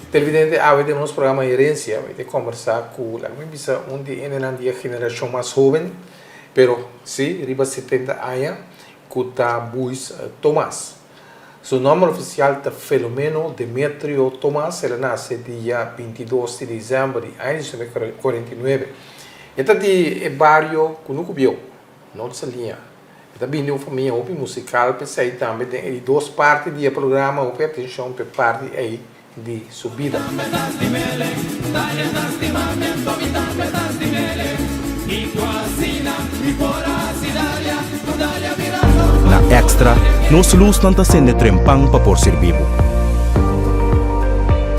Televidente, awe den nos programa Herencia mi ta combersa cu, laga mi bisa, un di hendenan di e generacion mas hoben, pero si riba setenta aña, cu ta Buis Thomas. Su nomber oficial ta Felomeno Demetrio Thomas, el a nace dia bintidos di december di aña diesnuebe cuarenta i nuebe. E ta di e bario Cunucu Bieu, Norte Saliña. E ta bini di un famia hopi musical, p'esei tambe den e di dos parti di e programa hopi atencion p'e parti ei di su bida. Na Extra, nos lusnan ta sende trempan pa por sirbi bo.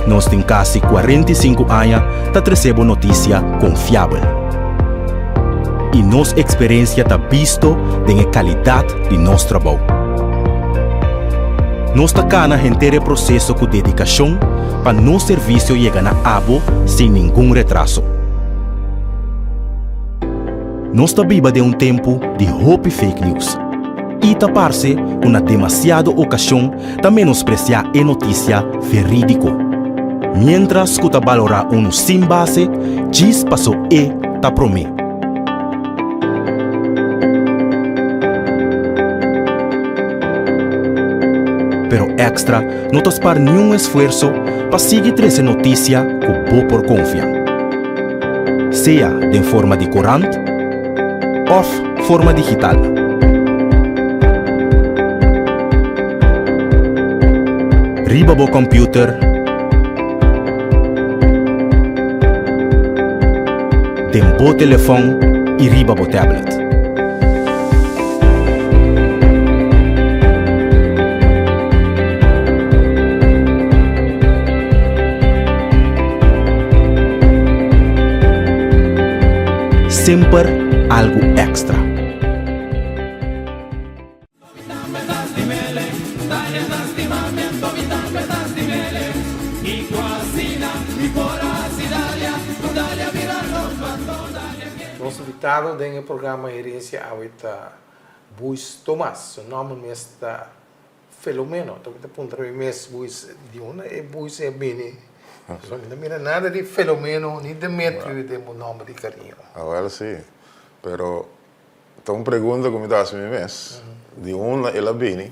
Nos tin kasi 45 aña ta trese bo notisia konfiabel. I nos eksperensia ta bisto den e kalidat di nos trabou. Nos ta kana henter e proseso ku dedikashon pa nos servisio yega na abo sin ningun retraso. Nos ta biba den un tempu di hopi fake news i ta parse ku na demasiado okashon ta menospresiá e notisia verídiko, miéntras ku ta balorá unu sin base djis paso e ta promé. Pero Extra no ta spar niun esfuerso pa sigui trese notisia ku bo por konfia. Sea den forma di korant òf forma digital. Riba bo kòmpiuter. Den bo telefòn i riba bo tablet. Semper algu èkstra. Nos invitado den e programa Herencia awe ta Buis Tomas. Su nomber mes ta Felomeno. Ta mi ta puntra mi mes, Buis, di unda e Buis e bini? Pasobra mi no mira nada di Felomeno ni Demetrio den bo nomber di cariño. Awel si, pero Ta un pregunta ku mi ta hasi mi mes, di unda el a bini,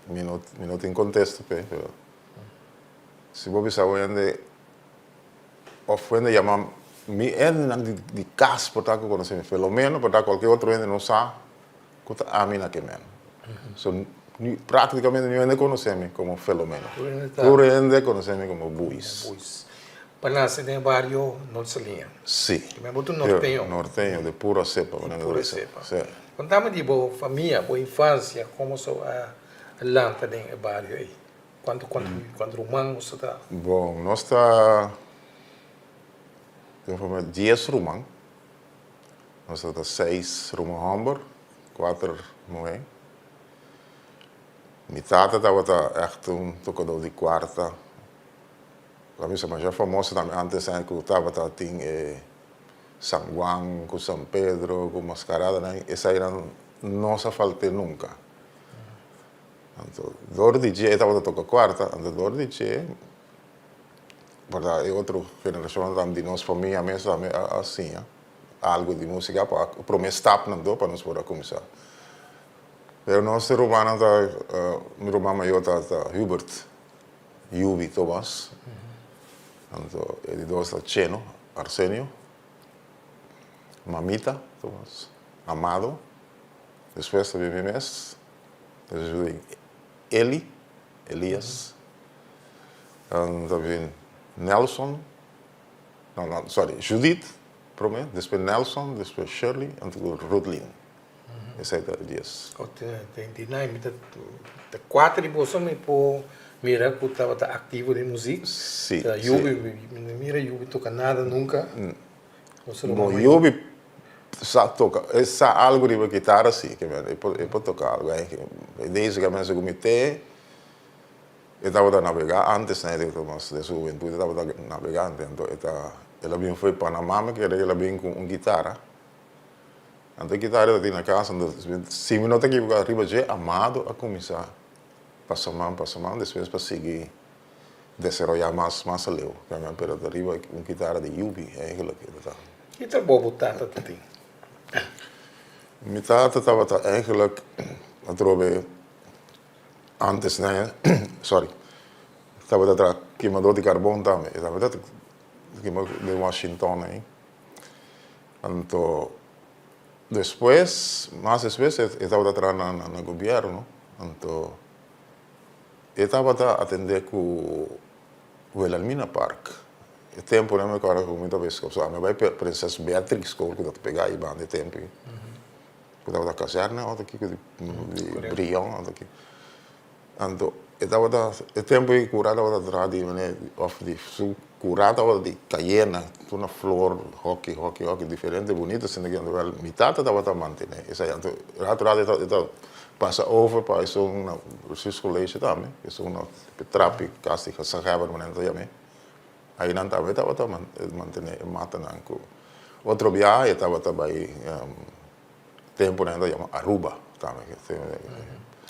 mi no mi no tin kontesto p'e, pero si bo bisa un hende òf un hende yama mi hendenan di di kas por ta ku konosé mi, Felomeno por ta kualke otro hende no sa ku ta ami na ke men. So praktikamente niun hende konosé mi komo Felomeno, tur hende konosé mi komo Buis. Pa nase den e bario Norte Saliña. Sí. Kimen bo ta un norteño. Norteño, de pura cepa. De pura cepa. Sí. Contame di bo famia, bo infancia, como so a lanta den e bario ey. Cuanto, cuanto, cuanto ruman boso ta? Bon, nos ta den un famia dies ruman. Nos ta ta seis ruman homber, cuater muhe. Mi tata tabata echt un tocador di cuarta. La misa masha famoso tambe antes nan ku tabata tin e San Juan ku San Pedro ku mascaradanan esainan no sa falt'é nunka. Anto dor di dje e tabata toka kuarta anto dor di dje por e otro generashonnan tambe di nos famia mes tambe a siña algu di musika pa prome stapnan to pa nos por a kuminsá. Pero nos rumannan ta mi ruman mayor ta Hubert. Yubi Tomas, anto e di dos ta Cheno Arsenio, Mamita Tomas, Amado, despues ta bin mi mes, despues ta bin Eli. Elias. Dan ta bin Nelson, no no sorry, Judith prome, despues Nelson, despues Shirley, anto ku Rudlin. Esei ta e dies. O tin nai mi ta ta kuater di boso mi por mira ku tabata aktivo den muzik. Si, si. Yubi, mi no mira Yubi toka nada nunka. Bo Yubi sa toka, e sa algu riba kitara si, ke men e por e por toka algu. E deze ke men segun mi te e tabata nabegá antes na e mas den su hubentud e tabata nabegante anto e ta el a bin fo'i Panamá mi kere el a bin ku un kitara. Anto e kitara e ta tin na kas anto si mi no ta ekivoká riba dje Amado a kuminsá pasa man pasa man despues pa sigui desaroyá mas mas aleu. Pero ta riba un kitara di Yubi eigenlijk e ta. Ki trabou bo tata ta tin? Mi tata tabata eigenlijk atrobe antes ne sorry tabata traha kimador di karbon tambe. E tabata kima den Washington ei. Anto despues mas despues e tabata traha na gobierno anto E tabata atendé ku Wilhelmina Park. E tempunan mi kòrda ku mi ta bai skol. So ami a bai Prinses Beatrix skol ku ta pegá ei banda e tempu ei. Ku tabata kazèrne òf ta kiko di Brion òf ta kiko. Anto e tabata e tempu ei kura tabata traha di manera òf di su kura tabata di kayena tur na flor hoki hoki hoki diferente bunito asina ki anto mi tata tabata mantené esei. Anto rato rato e ta Pasa over pa esun na Bestuurscollege tambe, esun na trapi kas di gezaghebber manera nan ta yam'é. Ainan tambe tabata mantené e matanan ku otro biaha e tabata bai tempunan nan ta yama Aruba tambe.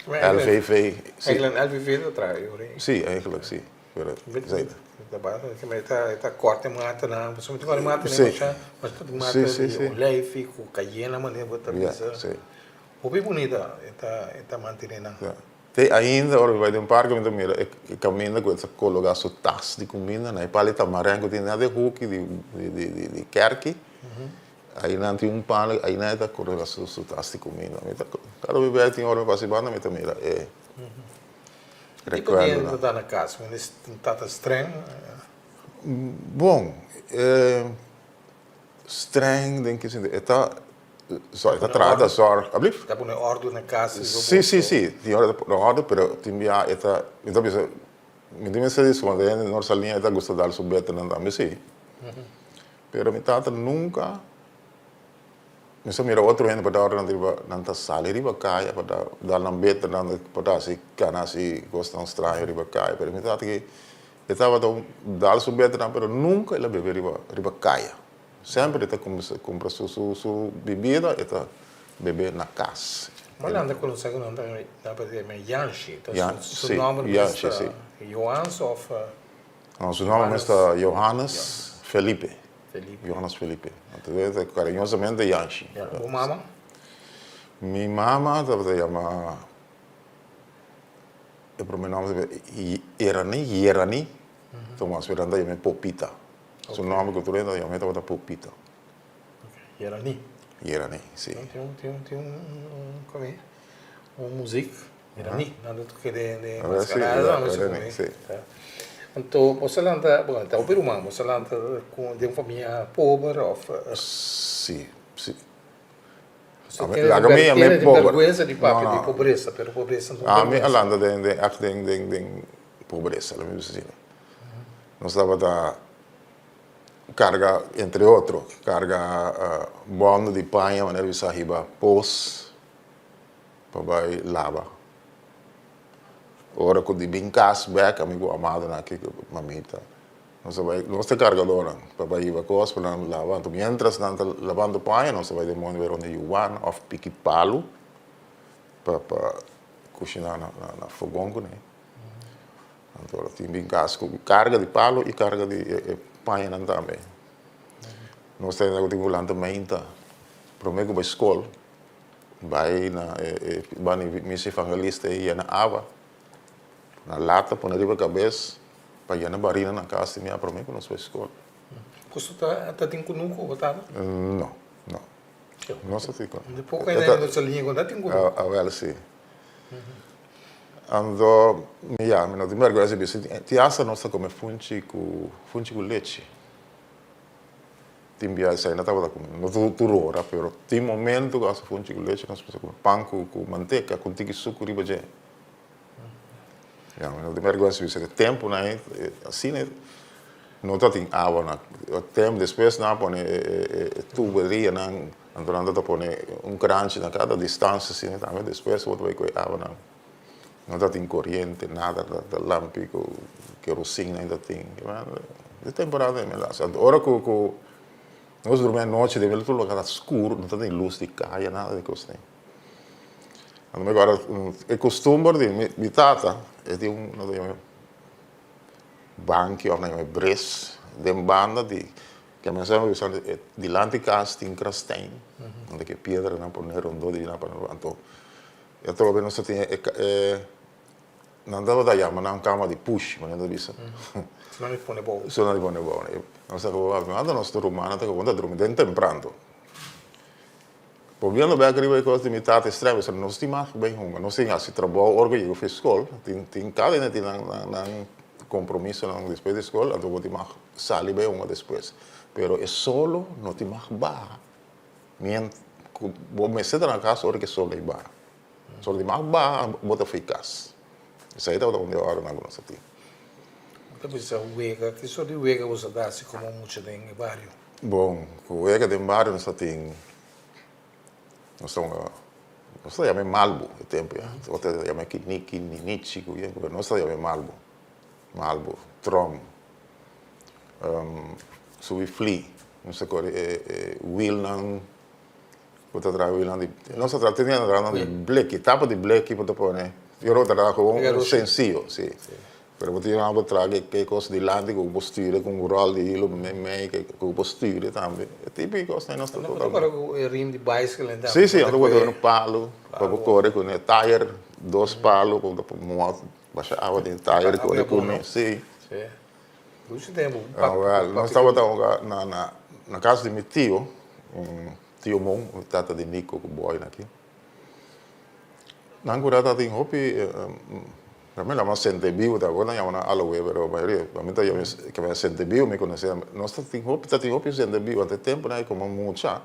LVV. Eigenlijk LVV ta traha e ora ei. Si, eigenlijk si. Pero E ta korta e matanan, pasobra mi ta kòrda e matanan masha, masha mata di olijfi ku kayena manera bo ta bisa. Hopi bunita e ta e ta mantene nan. Ya. Te ainda ora mi bai den parke mi ta mira e kaminda ku e ta kologa su tas di kuminda na e pal di tamarèn ku tin na den huki di di di di kerki. Ainan tin un palo ainan e ta kologa su su tas di kuminda. Mi ta kada mi bai tin ora mi pasa e banda mi ta mira e Ki tipo di hende ta ta na kas? Un tata streng? Bon, e streng den ki sentido? E ta So, e ta traha ta zorg, alblief? Ta pone ordu na kas i Si, si, si, tin ora ta pone ordu, pero tin bia e ta, mi ta bisa, mi tin mester di skonde hende nor saliña e ta gusta dal su beternan tambe si. Pero mi tata nunka, mi sa mira otro hende pa da ora nan ta riba, nan ta sali riba kaya pa da dal nan beternan pa ta hasi kana hasi kosnan straño riba kaya, pero mi tata ki e tabata dal su beternan pero nunka el a bebe riba riba kaya. Semper e ta cumpra su bibida e ta bebe na cas. Bo lanta conoce cu nan ta yama Yanshi, ta su nomber mes ta Johans of? No, su nomber mes ta Johannes Felipe. Johannes Felipe. Anto cariñosamente Yanshi. Bo mama? Mi mama tabata yama, e prome nomber tabata Erani, Yerani, Tomas, pero nan ta yam'e Popita. Su nomber ku tur hende ta yama e tabata Pupito. Yerani. Yerani, si. Tin un, tin un, tin un, komo e? Un muzik, Yerani, nan ta toke den, den mascarada, no sé komo e. Si. Anto bo sa lanta, bo ta hopi ruman, bo sa lanta ku den un famia pober of? Si, si. Laga mi yama e pober. Berguensa di papia di pobresa, pero pobresa no ta un berguensa. Ami a lanta den, den, ègt den, den, den pobresa, laga mi bisa asina. Nos tabata karga, entre otro, karga bòndo di paña manera bisa hiba pos pa bai laba. Ora ku di bin kas bèk ami ku amadonan aki ku mamita nos ta bai, nos ta e kargadónan pa bai hiba kos pa nan laba. Anto miéntras nan ta labando paña nos ta bai den mondi bai rònt di yuwana òf piki palu pa pa kushiná na fogon kuné. Anto ora tin bin kas ku karga di palu i karga di e pañanan tambe. Nos ta tin ku lanta meinta promé ku bai skol, bai na e banda di misa evangelista ei yena awa na lata pone riba kabes pa yena barina na kas di mi a promé ku nos bai skol. Boso ta tin kunuku bo tata? No, no. Nos ta tin kunuku. Poko hende na nos liña ku ta tin kunuku. Awel si. Anto mi ya, mi no tin bèrgwensa di bisa, tin asta nos ta kome funchi ku funchi ku lechi. Tin bia esei no tabata kome, no tur ora, pero tin momento ku asta funchi ku lechi nos bisa kome pan ku ku manteka ku un tiki suku riba dje. Ya, mi no tin bèrgwensa di bisa e tempunan ei asina no tatin awa na tempu despues nan a pone e tuberianan anto nan ta pone un kranchi na kada distansia asina tambe despues bo ta bai ku e awanan. No tatin koriente nada ta lampi ku kerosin nan tatin e temporada ei mi las anto ora ku ku nos drumi anochi den tur loke ta skur no tatin lus di kaya nada di kos ei. Anto mi acorda e costumber di mi tata e tin un nos ta yama banki of nan yama bres den banda di ke men sa bisa dilanti cas tin krastein unda ke piedranan pone rondo di nan anto e atrobe nos ta tin e nan tabata yama nan cama di pushi manera nan ta bisa. Su nan di pone bou. Su nan di pone bou. Nos ta anto nos rumannan ta ta drumi den tempran. Volviendo bek riba e kos di mi tata estremo, esei nos tin mag bai hunga, nos tin hasi trabou ora ku yega for skol, tin tin kada hende tin nan nan nan kompromisonan despues di skol, anto bo tin mag sali bai hunga despues, pero e solo no tin mag baha, mient ku bo mester ta na kas ora ku e solo ei baha, solo tin mag baha bo ta for kas, esei tabata un di e oranan ku nos a tin. Bo ta bisa wega, ki sort di wega bo sa ta hasi komo mucha den e bario? Bon, ku wega den bario nos ta tin. Nos ta hunga, nos ta yama e malbu e tempu ya. Otro ta yama e kiniki, ninichi, ku yen, pero nos ta yama e malbu. Malbu, trom, subi fli, nos ta kore e e wielnan ku ta traha wielnan di, nos ta traha tenia ta traha di bleki, tapa di bleki bo ta pone, yo lo ta traha gewoon sensiyo, si. Pero bo tin algo traha ke kos dilanti ku bo por stuur ku un ròl di hilo meimei ku bo por stuur tambe. E tipo di kosnan nos ta toka. Bo ta kore ku e rim di bicycle tambe. Si, si, bo ta kore ku palu pa bo kore ku e tayer, dos palu ku bo ta muha basha awa den e tayer kore kuné. Si. Si. Dushi tempu. Awèl, nos tabata hunga na kas di mi tio, tio Mon, tata di Nico ku Boy na aki. Nan cura ta tin hopi, mi lama sentebiu ta bo nan yama nan aloe pero mayoria mi ta yama e sentebiu mi conoce nos ta tin hopi ta tin hopi sentebiu ante temponan ei como mucha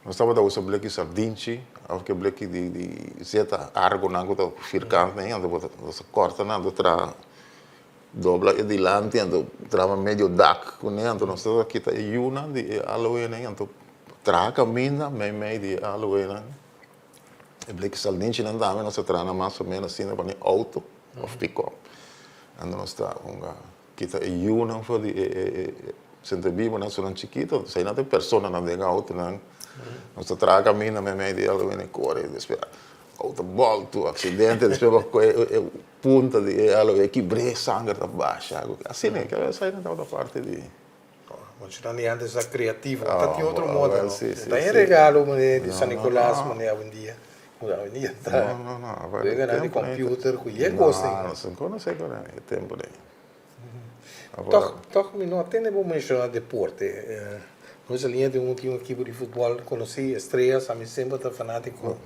nos tabata usa bleki sardinchi of ke bleki di di zeta argonan cu ta firkant nan anto bo ta nos ta corta nan anto traha dobla e dilanti anto traha medio dak cune anto nos ta kita e yunan di e aloenan anto traha caminda mei mei di e aloenan. E bleki saldinchinan tambe nos ta traha nan mas o menos asina pa ni auto of pickup. Anto nos ta hunga kita e yunan for di e e sentebibonan su nan chikito, esei nan ta e personanan den autonan. Nos ta traha kaminda meimei di el wini kore despues auto bolto, aksidente, despues bo kohe e punta di e aloe kibr'é sanger ta basha. Asina esei nan tabata parti di. Muchanan di antes ta creativo, ta tin otro moda no. Ta e regalo manera di San Nicolas manera awendia, cu awendia ta weganan di computer cu ye cos ei. No, no conoce con e tempo ei. Toch, toch mi no a tende bo menciona deporte. Nos a tin un tin un ekipo di futbol conoci, Estrellas, ami semper ta fanatico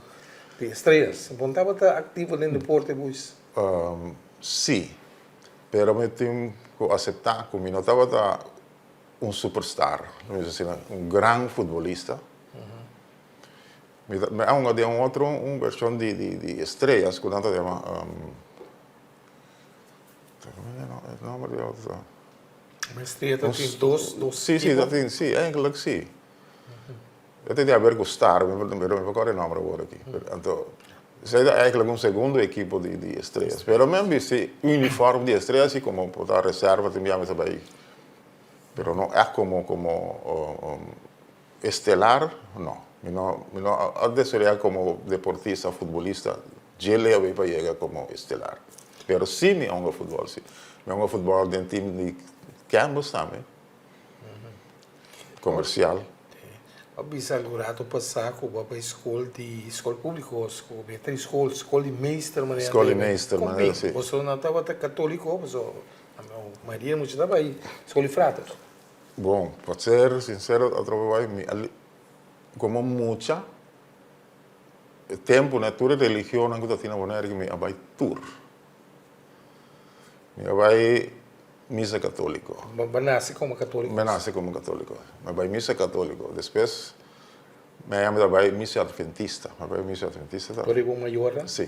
di Estrellas. Bo no tabata activo den deporte boys? Si, Pero mi tin cu acepta cu mi no tabata un superstar, mi bisa asina, un gran futbolista. Mi ta, mi a hunga den un otro, un version di di di Estrellas cu nan ta yama, e nomber di e otro ta. Ma Estrella ta tin dos, dos Si, si, ta tin, si, eigenlijk si. E tin di haber cu Star, pero mi no acorda e nomber awor aki. Anto, esey ta eigenlijk un segundo ekipo di di Estrellas. Pero mi a bisti uniform di Estrellas si como por ta reserva tin bia mi ta bay. Pero no echt como como estelar, no. Mi no mi no a desaroya como deportista, futbolista dje leu pa yega como estelar. Pero si mi a hunga futbol si. Mi a hunga futbol den team di Campbell's tambe. Comercial. Bo a bisa algun rato pasá ku bo a bai skol di skol públiko, skol Beatriz Skol, skol di meester manera. Skol di meester manera si. Boso no tabata katóliko, paso mayoria di mucha ta bai skol di frater. Bon, pa ser sincero atrobe bai mi a komo mucha. E tempu na tur e religionnan ku ta tin na Bonaire mi a bai tur. Mi a bai misa katóliko. Bo nase komo katóliko? Mi a nase komo katóliko. Mi a bai misa katóliko. Despues mi a yama ta bai misa atventista. Mi a bai misa atventista tambe. Por riba un mayornan? Si.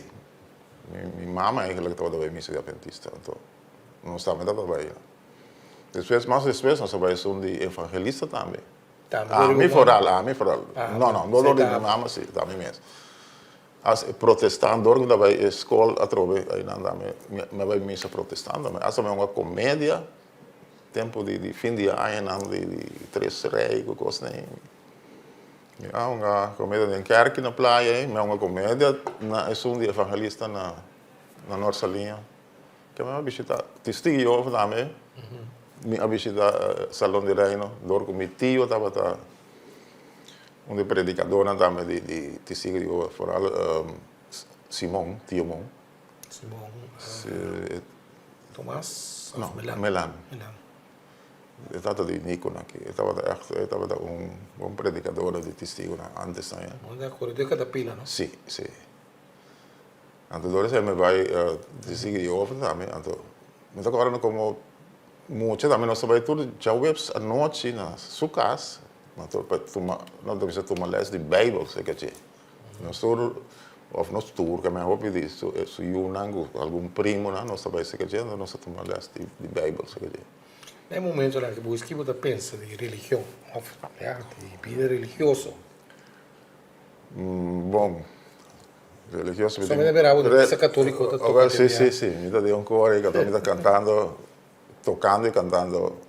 Mi mama eigenlijk tabata bai misa di atventista. Anto nos tambe tabata bai. Despues, mas despues nos a bai esun di evangelista tambe. Ami foral, ami foral. No, no, no dor di mi mama si, ta mi mes. As e protestant, dor ku mi ta bai e skol atrobe, einan tambe, mi a bai misa protestant tambe. Asta mi a hunga komedia, tempu di di fin di añanan di di Tres Rei ku kosnan ei. Mi a hunga komedia den kèrki na playa ei, mi a hunga komedia na esun di evangelista na na Nort Saliña. Ke mi a bishita Testigo di Jehova tambe, mi a bishita Salon di Reino dor ku mi tio tabata un di e predikadornan tambe di di Testigo di Jehova, foral Simon, tio Mon. Simon Tomas of Melan? No, Melan. E tata di Nico aki. E tabata ègt, e tabata un bon predikador di Testigunan ántes tambe. Bon di acuerdo, di Catapila, no? Si, si. Anto dor esei mi bai di sigui di Jehova tambe. Anto mi ta kòrda komo mucha tambe nos ta bai tur djaweps anochi na su kas anto pa tuma nos ta bisa tuma lès di beibel seka dje. Nos tur òf nos tur ke men hopi di su su yunan ku algun primonan nos ta bai seka dje anto nos ta tuma lès di beibel seka dje. Na e momentonan ku bo skibi bo ta pensa di religion òf ya di bida religioso? Bon, religioso mi tin. Solamente bo ta katoliko ta toka Si, si, si. Mi ta den un kor ei mi ta kantando, tokando i kantando,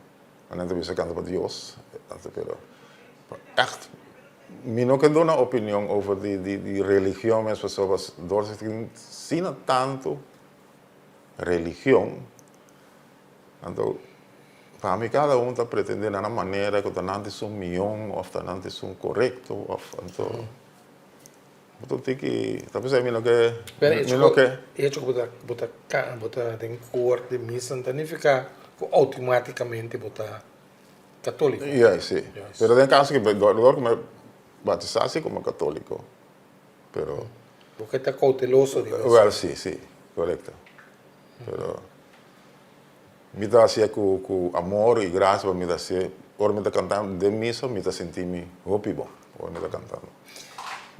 nan ta bisa kanta pa Dios, pero ègt mi no ke duna opinion over di di religion mes pasobra dor tin asina tantu religion. Anto, pa mi kada un ta pretende na nan manera ku ta nan ta esun mion òf ta nan ta esun korekto òf anto bo ta tiki ta p'esei mi no ke mi no ke. E hecho ku bo ta bo ta bo ta den kor di misa no ta nifiká ku outomátikamente bo ta katóliko. Ya, si. Pero den kaso ku dor ku mi a batisá si komo katóliko pero. Bo ke ta kouteloso riba esei. Wèl si, si, korekto. Pero mi ta hacié cu cu amor y gracia pa mi ta hacié. Ora mi ta cantando den misa mi ta sinti mi hopi bon ora mi ta cantando.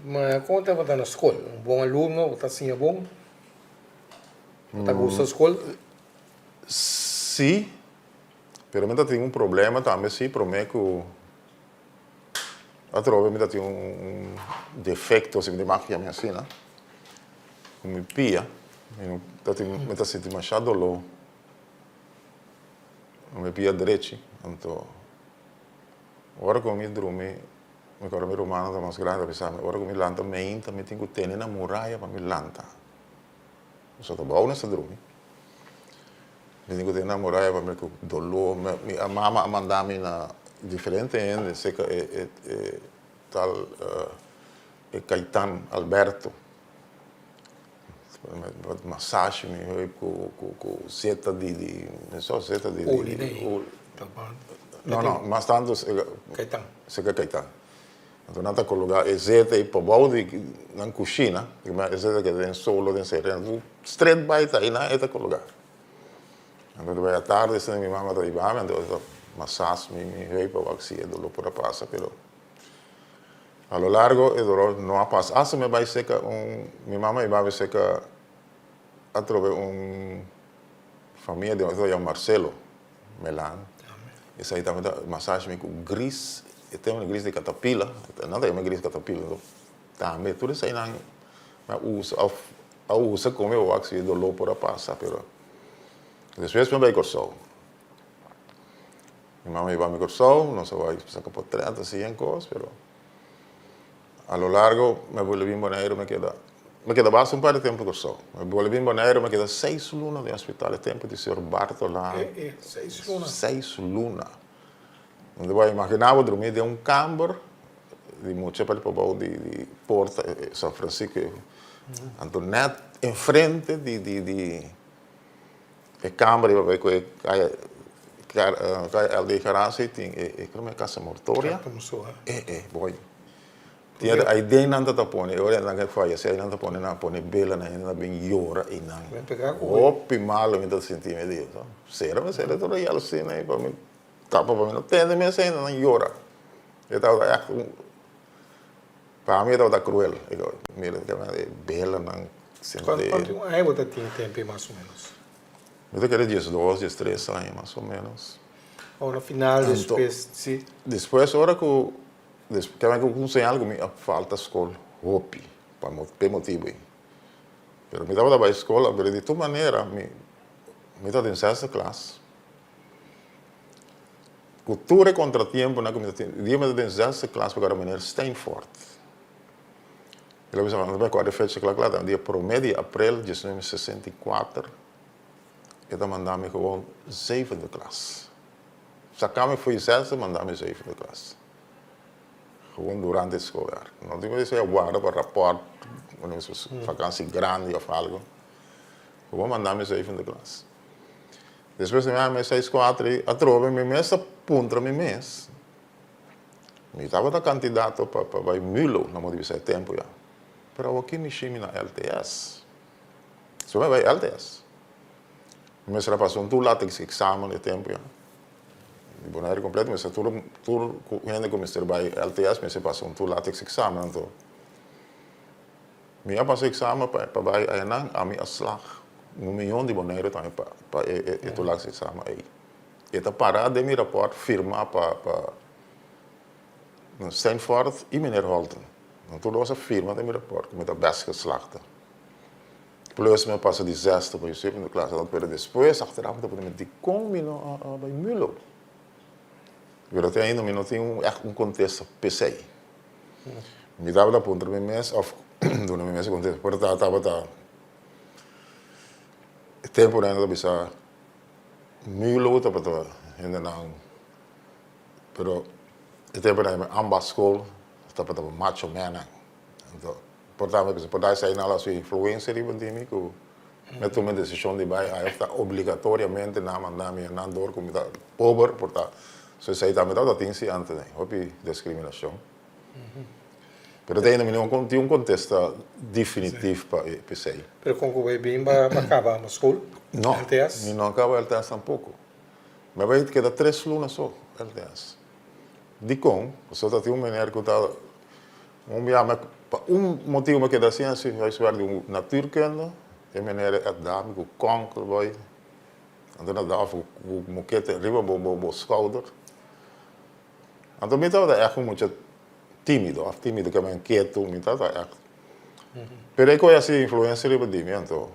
Ma con tabata na scol? Un bon alumno? Bo ta siña bon? Bo ta gusta scol? Si, pero mi ta tin un problema tambe si prome cu atrobe mi ta tin un defecto si mi ta mag yama asina. Ku mi pia, mi ta tin, mi ta sinti masha doló na mi pia drechi. Anto ora ku mi drumi, mi kòrda mi rumannan ta mas grandi ta bisa mi, ora ku mi lanta meinta mi tin ku tene na muraya pa mi lanta. Pasobra ta bou nos ta drumi. Mi tin ku tene na muraya pa mi ku doló. Mi mama a manda mi na diferente hende serka e tal E Caitan Alberto masashi mi heup ku zeta di di so zeta di Oli nei no no mas tantu Caitan seka Caitan anto nan ta kologa e zeta ei pabou di nan kushina e zeta keda den solo den sereno stret bai ta einan e ta kologa anto bai atardi esei mi mama ta hiba mi anto e ta masas mi heup awak si e dolor por a pasa pero. A lo largo e dolor no a pasa. Asta mi a bai seka un, mi mama a hiba mi seka atrobe un famia di e ta yama Marcelo Melan. Esei tambe ta masashi mi ku gris, e tema di gris di katapila, nan ta yama gris katapila, tambe tur eseinan mi a usa of a usa ku mi wak si e dolor por a pasa pero despues mi a bai Kòrsou. Mi mama hiba mi Kòrsou, nos a bai saka potrèt así en kos, pero a lo largo mi a bolbe bin Boneiru, mi a keda, mi a keda basta un par di tempu Kòrsou. Mi a bolbe bin Boneiru, mi a keda seis luna den hospital, e tempu di señor Bartola. E, e, seis luna? Seis luna. No ta bai imaginá bo drumí den un kamber di mucha pa pabou di di porta San Francisco, anto nèt enfrente di di di. E kamber riba bai ku e kaya kaya LD Garage ei tin e e kome kasa mortoria e e boy. Tin ai den nan ta ta pone, e ora nan a fayesé ai nan ta pone nan a pone bela na hende nan a bin yora einan. Hopi malo mi ta sinti mi di sera mi sera tur e yalosina ei pa mi tapa pa mi no tende mes hende nan yora. E tabata ègt un pa mi e tabata cruel mira e belanan sende. Kuantu aña bo ta tin e tempu ei mas o menos? Mi ta kere diesdos, diestres aña mas o menos. Oh na final despues si. Despues ora ku Kende ku un señal ku mi a falta skol hopi pa p'e motibu ei. Pero mi tabata bai skol, pero di tur manera mi mi tabata den sèsde klas. Ku tur e kontratiemponan ku mi ta tin, dia mi tabata den sèsde klas mi kòrda meneer Steinfort. El a bisa mi, no ta kòrda e fecha kla kla, ta dia promé di aprel diesnuebe 64, e ta manda mi gewoon zevende klas. Saka mi fo'i zesde manda mi zevende klas. Gewoon durante schooljaar. No tin ku esei a warda pa raport, vakansi grandi of algo. Gewoon manda mi zevende klas. Despues di mi seis kuater ei atrobe mi mes a puntra mi mes, mi tabata kandidato pa pa bai Mulo na modo di bisa e tempu ya. Pero awoki mi shimi na LTS. So mi a bai LTS. Mi mester a pasa un toelatingsexamen e tempu ya. Di Bonaire completo mester tur tur hende ku mester bai LTS mester pasa un toelatingsexamen anto mi a pasa examen pa pa bai ayanan ami a slag un miyon di Bonaire tambe pa pa e e toelatingsexamen ei. E ta para den mi raport firma pa pa Steinfort i meneer Holten. Nan tur dos a firma den mi raport ku mi ta best geslagde. Plus mi a pasa di zesde pa zevende klas pero despues achteraf mi ta puntra mi dikon mi no a bai mulo? Pero te ainda mi no tin un ègt un kontesta p'esei. Mi tabata puntra mi mes òf duna mi mes e kontesta pero ta tabata e tempunan ta bisa mulo tabata hendenan pero e tempunan ambachtsschool tabata macho mènnan. Anto, por ta mi por ta esei nan lo a su influencia riba di mi ku mi a tuma e desishon di bai ai of ta obligatoriamente nan a manda mi nan dor ku mi ta pober por ta. So esei tambe tabata tin si antes hopi discriminacion. Pero te ainda mi no tin un contesta definitif pa esei. Pero kon ku bo e bin ba kaba na skol? No, LTS? mi no a kaba LTS tampoko. Mi a bai keda tres luna so LTS. Dikon? Pasobra ta tin un meneer ku ta Un bia mi pa un motibu mi keda sin hasi huiswerk di un natuurkunde, e meneer a da mi ku kònkel bai, anto na da òf ku mokete riba bo bo skouder. Anto mi tabata ègt un mucha tímido, òf tímido ke men ketu, mi tabata ègt. Pero e koe hasi influensia riba di mi, anto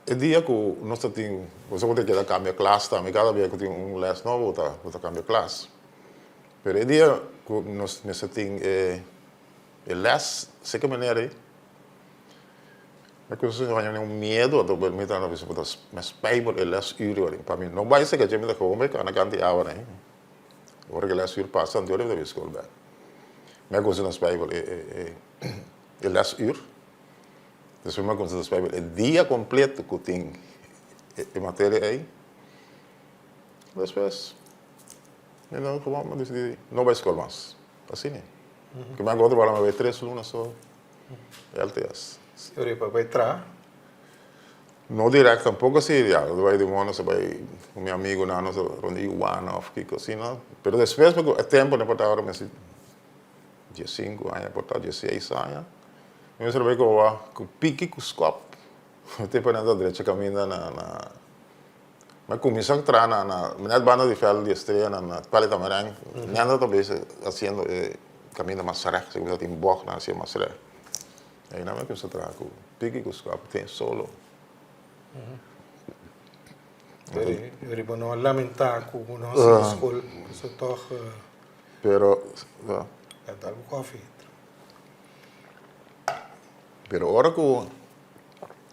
e dia ku nos ta tin, pasobra bo ta keda kambia klas tambe, kada bia ku tin un lès nobo bo ta kambia klas. Pero e dia ku nos mester tin e e lès seke manera ei, mi kuminsá haña un miedu anto mi ta bisa bo ta mi spijbel e lès ür ei pa mi no bai seke dje mi ta gewoon bai kana kanta di awa nei. Ora ku e lès ür pasa anto mi ta bai skol bèk. Mi a kuminsá na spijbel e e e lès ür, despues mi a kuminsá na spijbel e dia kompleto ku tin e materia ei, despues. Mi no kuma mi disidi no bai skol mas. Asina. Ke mi a goto bala mi bai tres luna so LTS. Ora pa bai traha? No direct tampoco si ya nos bai di moda nos a bai ku mi amigunan nos a rond di Juana of kiko asina. Pero despues mi ku e tempo no por ta ora mi hasi diesinku aña por ta dieseis aña mi mester bai koba ku piki ku skòp. E tempo nan ta drecha kaminda na na. Mi a kuminsá traha na na net banda di vèld di Estrella na na Pali Tamarijn. Nan ta bezig hasiendo e kaminda mas règt, si kuminsá tin bòg nan hasié mas règt. Einan mi a kuminsá traha ku piki ku skòp ten solo. Pero bo no a lamentá ku bo no a sigui skol pasobra tòg. Pero. Ya dal bo kòfi. Pero ora ku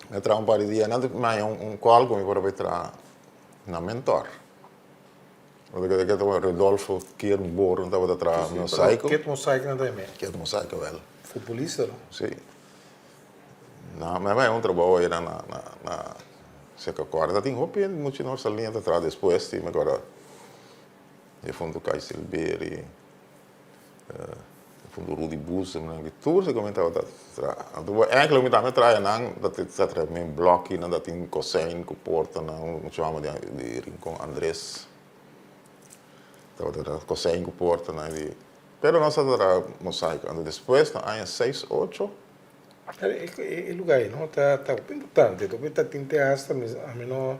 mi a traha un par di dia nan mi haña un call ku mi por a bai traha na Mentor. Ora ku ta Rodolfo Kierenboer nan tabata traha Mosaico. Kiet Mosaico nan ta heme? Kiet Mosaico wel. Futbolista no? Si. Mi a haña un trabou ayina na na na Secacore. Ta tin hopi hende mucha nos a ta traha despues mi acorda Difunto Kai Silberi. Fundo Rudy Boezem nan ki tur se komin tabata traha. Anto bo enkele mi tambe traha nan ta ta traha men blòki nan ta tin kosein ku porta nan un chama di di Rincon Andres tabata traha kosein ku porta nan di pero nos tabata traha mosaiko anto despues na aña seis ocho. E lugar ei no ta ta hopi importante ta tin te hasta ami no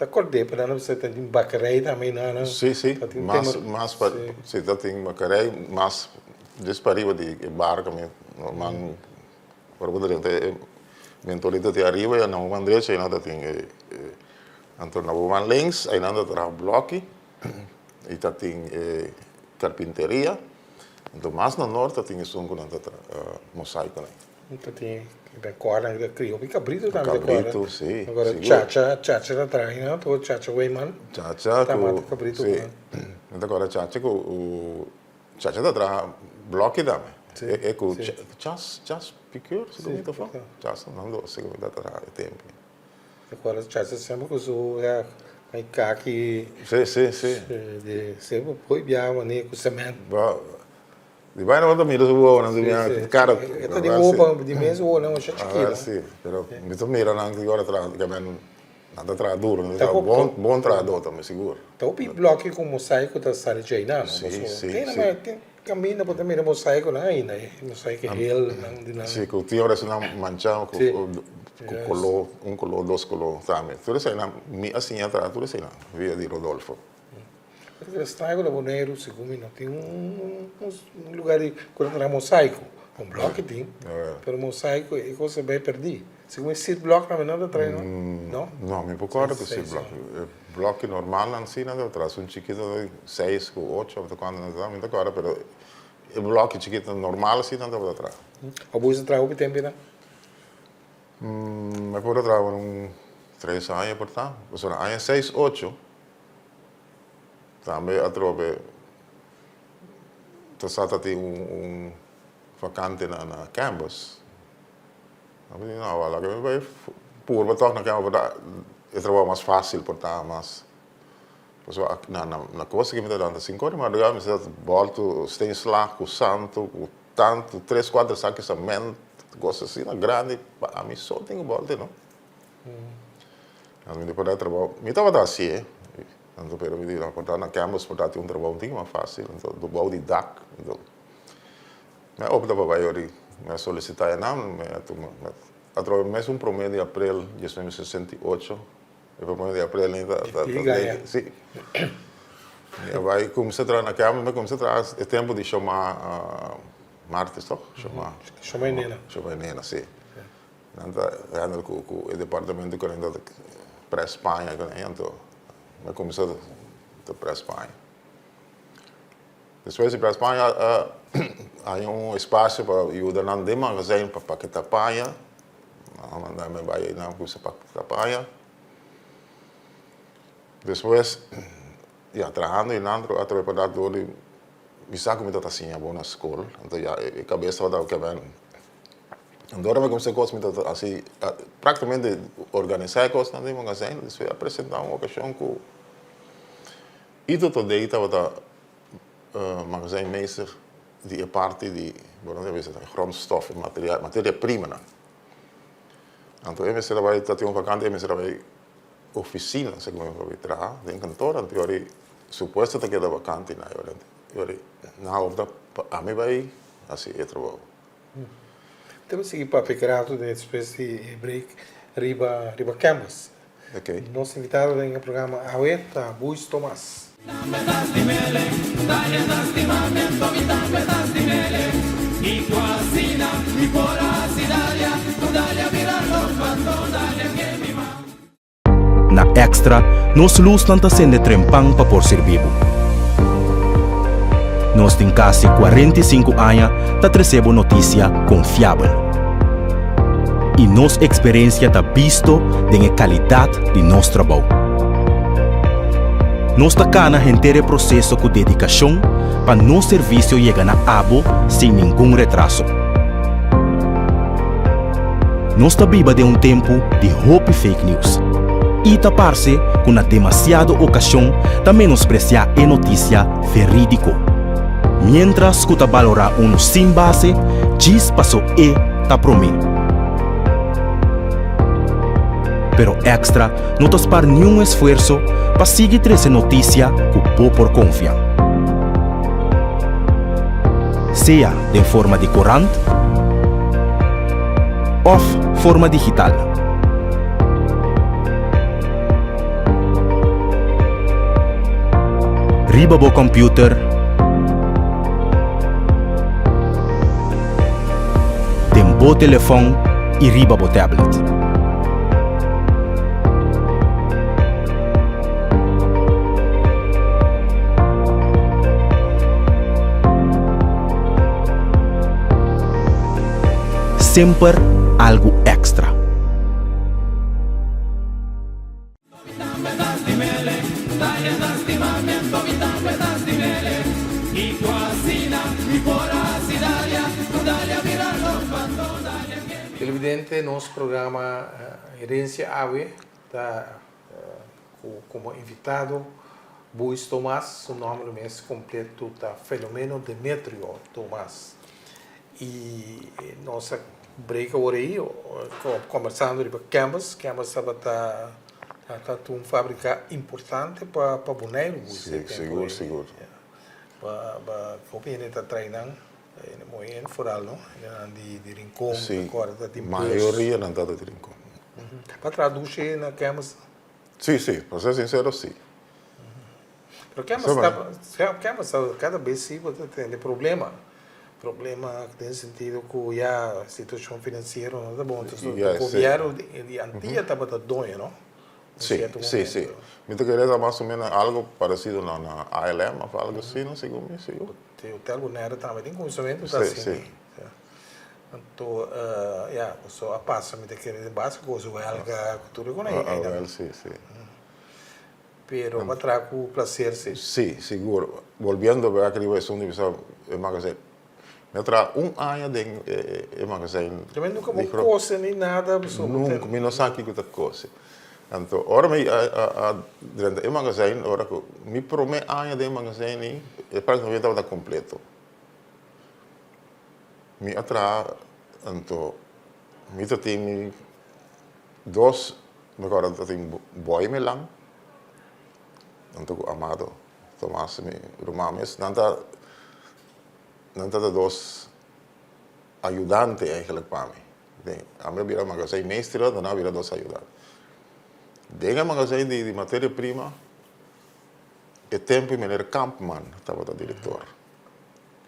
Ta kord'é pa nan a bisa ta tin bakerij tambe einan nan. Sí, sí, mas mas pa sí ta tin bakerij mas djis pariba di e bar kaminda normal ora bo ta drenta e mentorito tin ariba i na bo man drechi einan ta tin e anto na bo man links einan ta traha bloki i ta tin e karpinteria anto mas na nort ta tin esun ku nan ta traha mosaikonan. Ta tin e kòrda nan ta kria hopi kabritu tambe ta kòrda. Kabritu, si. Agora Chacha, Chacha ta traha nan to Chacha Weyman. Chacha ta mata kabritu ku, si. Mi ta kòrda Chacha ku, Chacha ta traha blòki tambe. Si. E ku Chas, Chas Piqueur, si ku mi ta fala? Chas, nan dos si ku mi ta traha e tempu. Mi ta kòrda Chacha semper ku su ya kaki. Si, si, si. Di semper poi biaha manera ku semènt. Di bai no ta mira su wowonan su mira cara. E ta di wowo pa di mes wowonan masha chikito. Ah si, pero mi ta mira nan ki ora traha ke men nan ta traha duro, nan ta traha bon bon trahador tambe sigur. Ta hopi bloki ku mosaiko ta sali djei nan no? Si si Tin na tin kaminda bo ta mira mosaikonan ainda e mosaiko hel nan di nan. Si ku tin ora esnan mancha ku ku kolo un kolo dos kolo tambe tur eseinan mi a siña traha tur eseinan via di Rodolfo. Pero straño ku na Boneiru segun mi no tin un lugar di ku ta traha mosaico. Un blòki tin, pero mosaico e kos a bai pèrdí. Segun mi sit blòk tambe nan ta traha no? No? No, mi por kòrda ku sit blòk. E blòki normalnan si nan ta traha. Esun chikito seis ku ocho òf kuantu nan ta traha mi no ta kòrda pero e blòki chikito normal si nan tabata traha. Abo a traha hopi tempu einan? Mi por a traha un tres aña por ta. Pasobra aña seis ocho. Tambe atrobe ta sa ta tin un vakante na Canvas. Mi di no, laga mi bai purba tòg na Canvas por ta e trabou mas fásil, por ta mas pasobra na kos aki mi ta lanta sinku ora di madrugada mi sa ta bòltu steenslag ku santu ku tantu tres kuater saki sement kos asina grandi pa ami so tin ku bòltu no. Anto mi por da trabou, mi tabata hasié, anto pero mi di no por ta na campus por ta tin un trabou un tiki mas fácil, anto bou di dak, anto mi a opta pa bai ori, mi a solisitá e nan, mi a tuma, a troba mes un promé di aprel diesnuebe 68, e promé di aprel ei ta, ta, si, mi a bai kuminsá traha na campus, mi a kuminsá traha e tempu di Shomá Martes tok, Shomá, Shomá i Nena, Shomá i Nena, si. Nan ta handel ku ku e departamento ku nan ta press paña ku nan anto mi a kuminsá ta press paña. Despues di press paña a haña un espasio pa yuda nan den magazijn pa paketá paña. Nan a manda mi bai einan kuminsá paketá paña. Despues ya trahando einan atrobe pa dat dor di mi sa ku mi tabata siña bon na skol anto ya e kabes tabata kebra. Anto ora mi kuminsá kos mi ta hasi praktikamente organisá e kosnan den magazijn despues a presentá un okashon ku Ito Todei tabata magazijnmeester di e parti di bo no ta bisa grondstof e material materia primanan. Anto e mester a bai ta tin un vakante e mester a bai ofisina segun mi por traha den kantor anto yori su puesto ta keda vakante na yori nan a opta pa ami bai hasi e trabou. Te bo sigui papia grato despues di e break riba riba canvas. Ok. Nos invitado den e programa awe ta Buis Tomas. Na Extra, nos lusnan ta sende trempan pa por sirbi bo. Nos tin kasi 45 aña ta trese bo notisia konfiabel. I nos eksperensia ta bisto den e kalidat di nos trabou. Nos ta kana henter e proseso ku dedikashon pa nos servisio yega na abo sin ningun retraso. Nos ta biba den un tempu di hopi fake news i ta parse ku na demasiado okashon ta menospresiá e notisia verídiko. Miéntras ku ta balorá unu sin base, djis paso e ta promé. Pero Extra no ta spar niun esfuerso pa sigui trese notisia ku bo por konfia. Sea den forma di korant òf forma digital. Riba bo kòmpiuter, den bo telefòn i riba bo tablet. Semper algu èkstra. Televidente nos programa Herencia Awe ta ku komo invitado Buis Tomas, su nòmber mes kompleto ta Felomeno Demetrio Tomas. I nos a break awor ei kombersando riba Canvas. Canvas tabata tabata un fabrika importante pa pa Boneiru. Si, sigur, sigur. Pa pa hopi hende ta trae nan, hende moe hende foral no, hendenan di di Rincon, Si, ta kòrda ta tin bus. mayoria nan tabata di Rincon. Pa traha dushi na Canvas? Si, si, pa ser sinsero si. Pero Canvas ta, Canvas ta kada bes si bo ta tende problema. Problema den sentido ku ya situashon finansiero no ta bon. Entonces Ya, si. gobierno di Antia tabata doño no? Un Si, sierto si, si. momento. Mi ta kere ta mas o menos algo parecido na na ALM of algo así, no? Segun mi, sigur. Te Hotel Bonaire tambe tin kuminsamentu ta Si, asina. si. Anto ya, so a pasa mi ta kere den base ku welga ku tur e kon Ah, wel, si, si. Pero bo a traha ku placer si. Si, sigur. Bolbiendo bek riba esun di bisa e magazijn. Mi a traha un aña den e magazijn. Pero mi nunka bo kose ni nada. Nunka, mi no sa kiko ta kose. Anto ora mi a drenta e magazijn, ora ku mi prome aña den e magazijn ei, e praktikamente tabata kompleto. Mi a traha, anto mi ta tin mi dos, mi acorda ta tin Boy Melan, anto ku Amado Tomas mi ruman mes, nan ta nan ta dos ayudante eigenlijk pa mi. Den ami a bira magazijn meester, anto nan a bira dos ayudante. Den e magazijn di materia prima, e tempo meneer Kampman tabata director.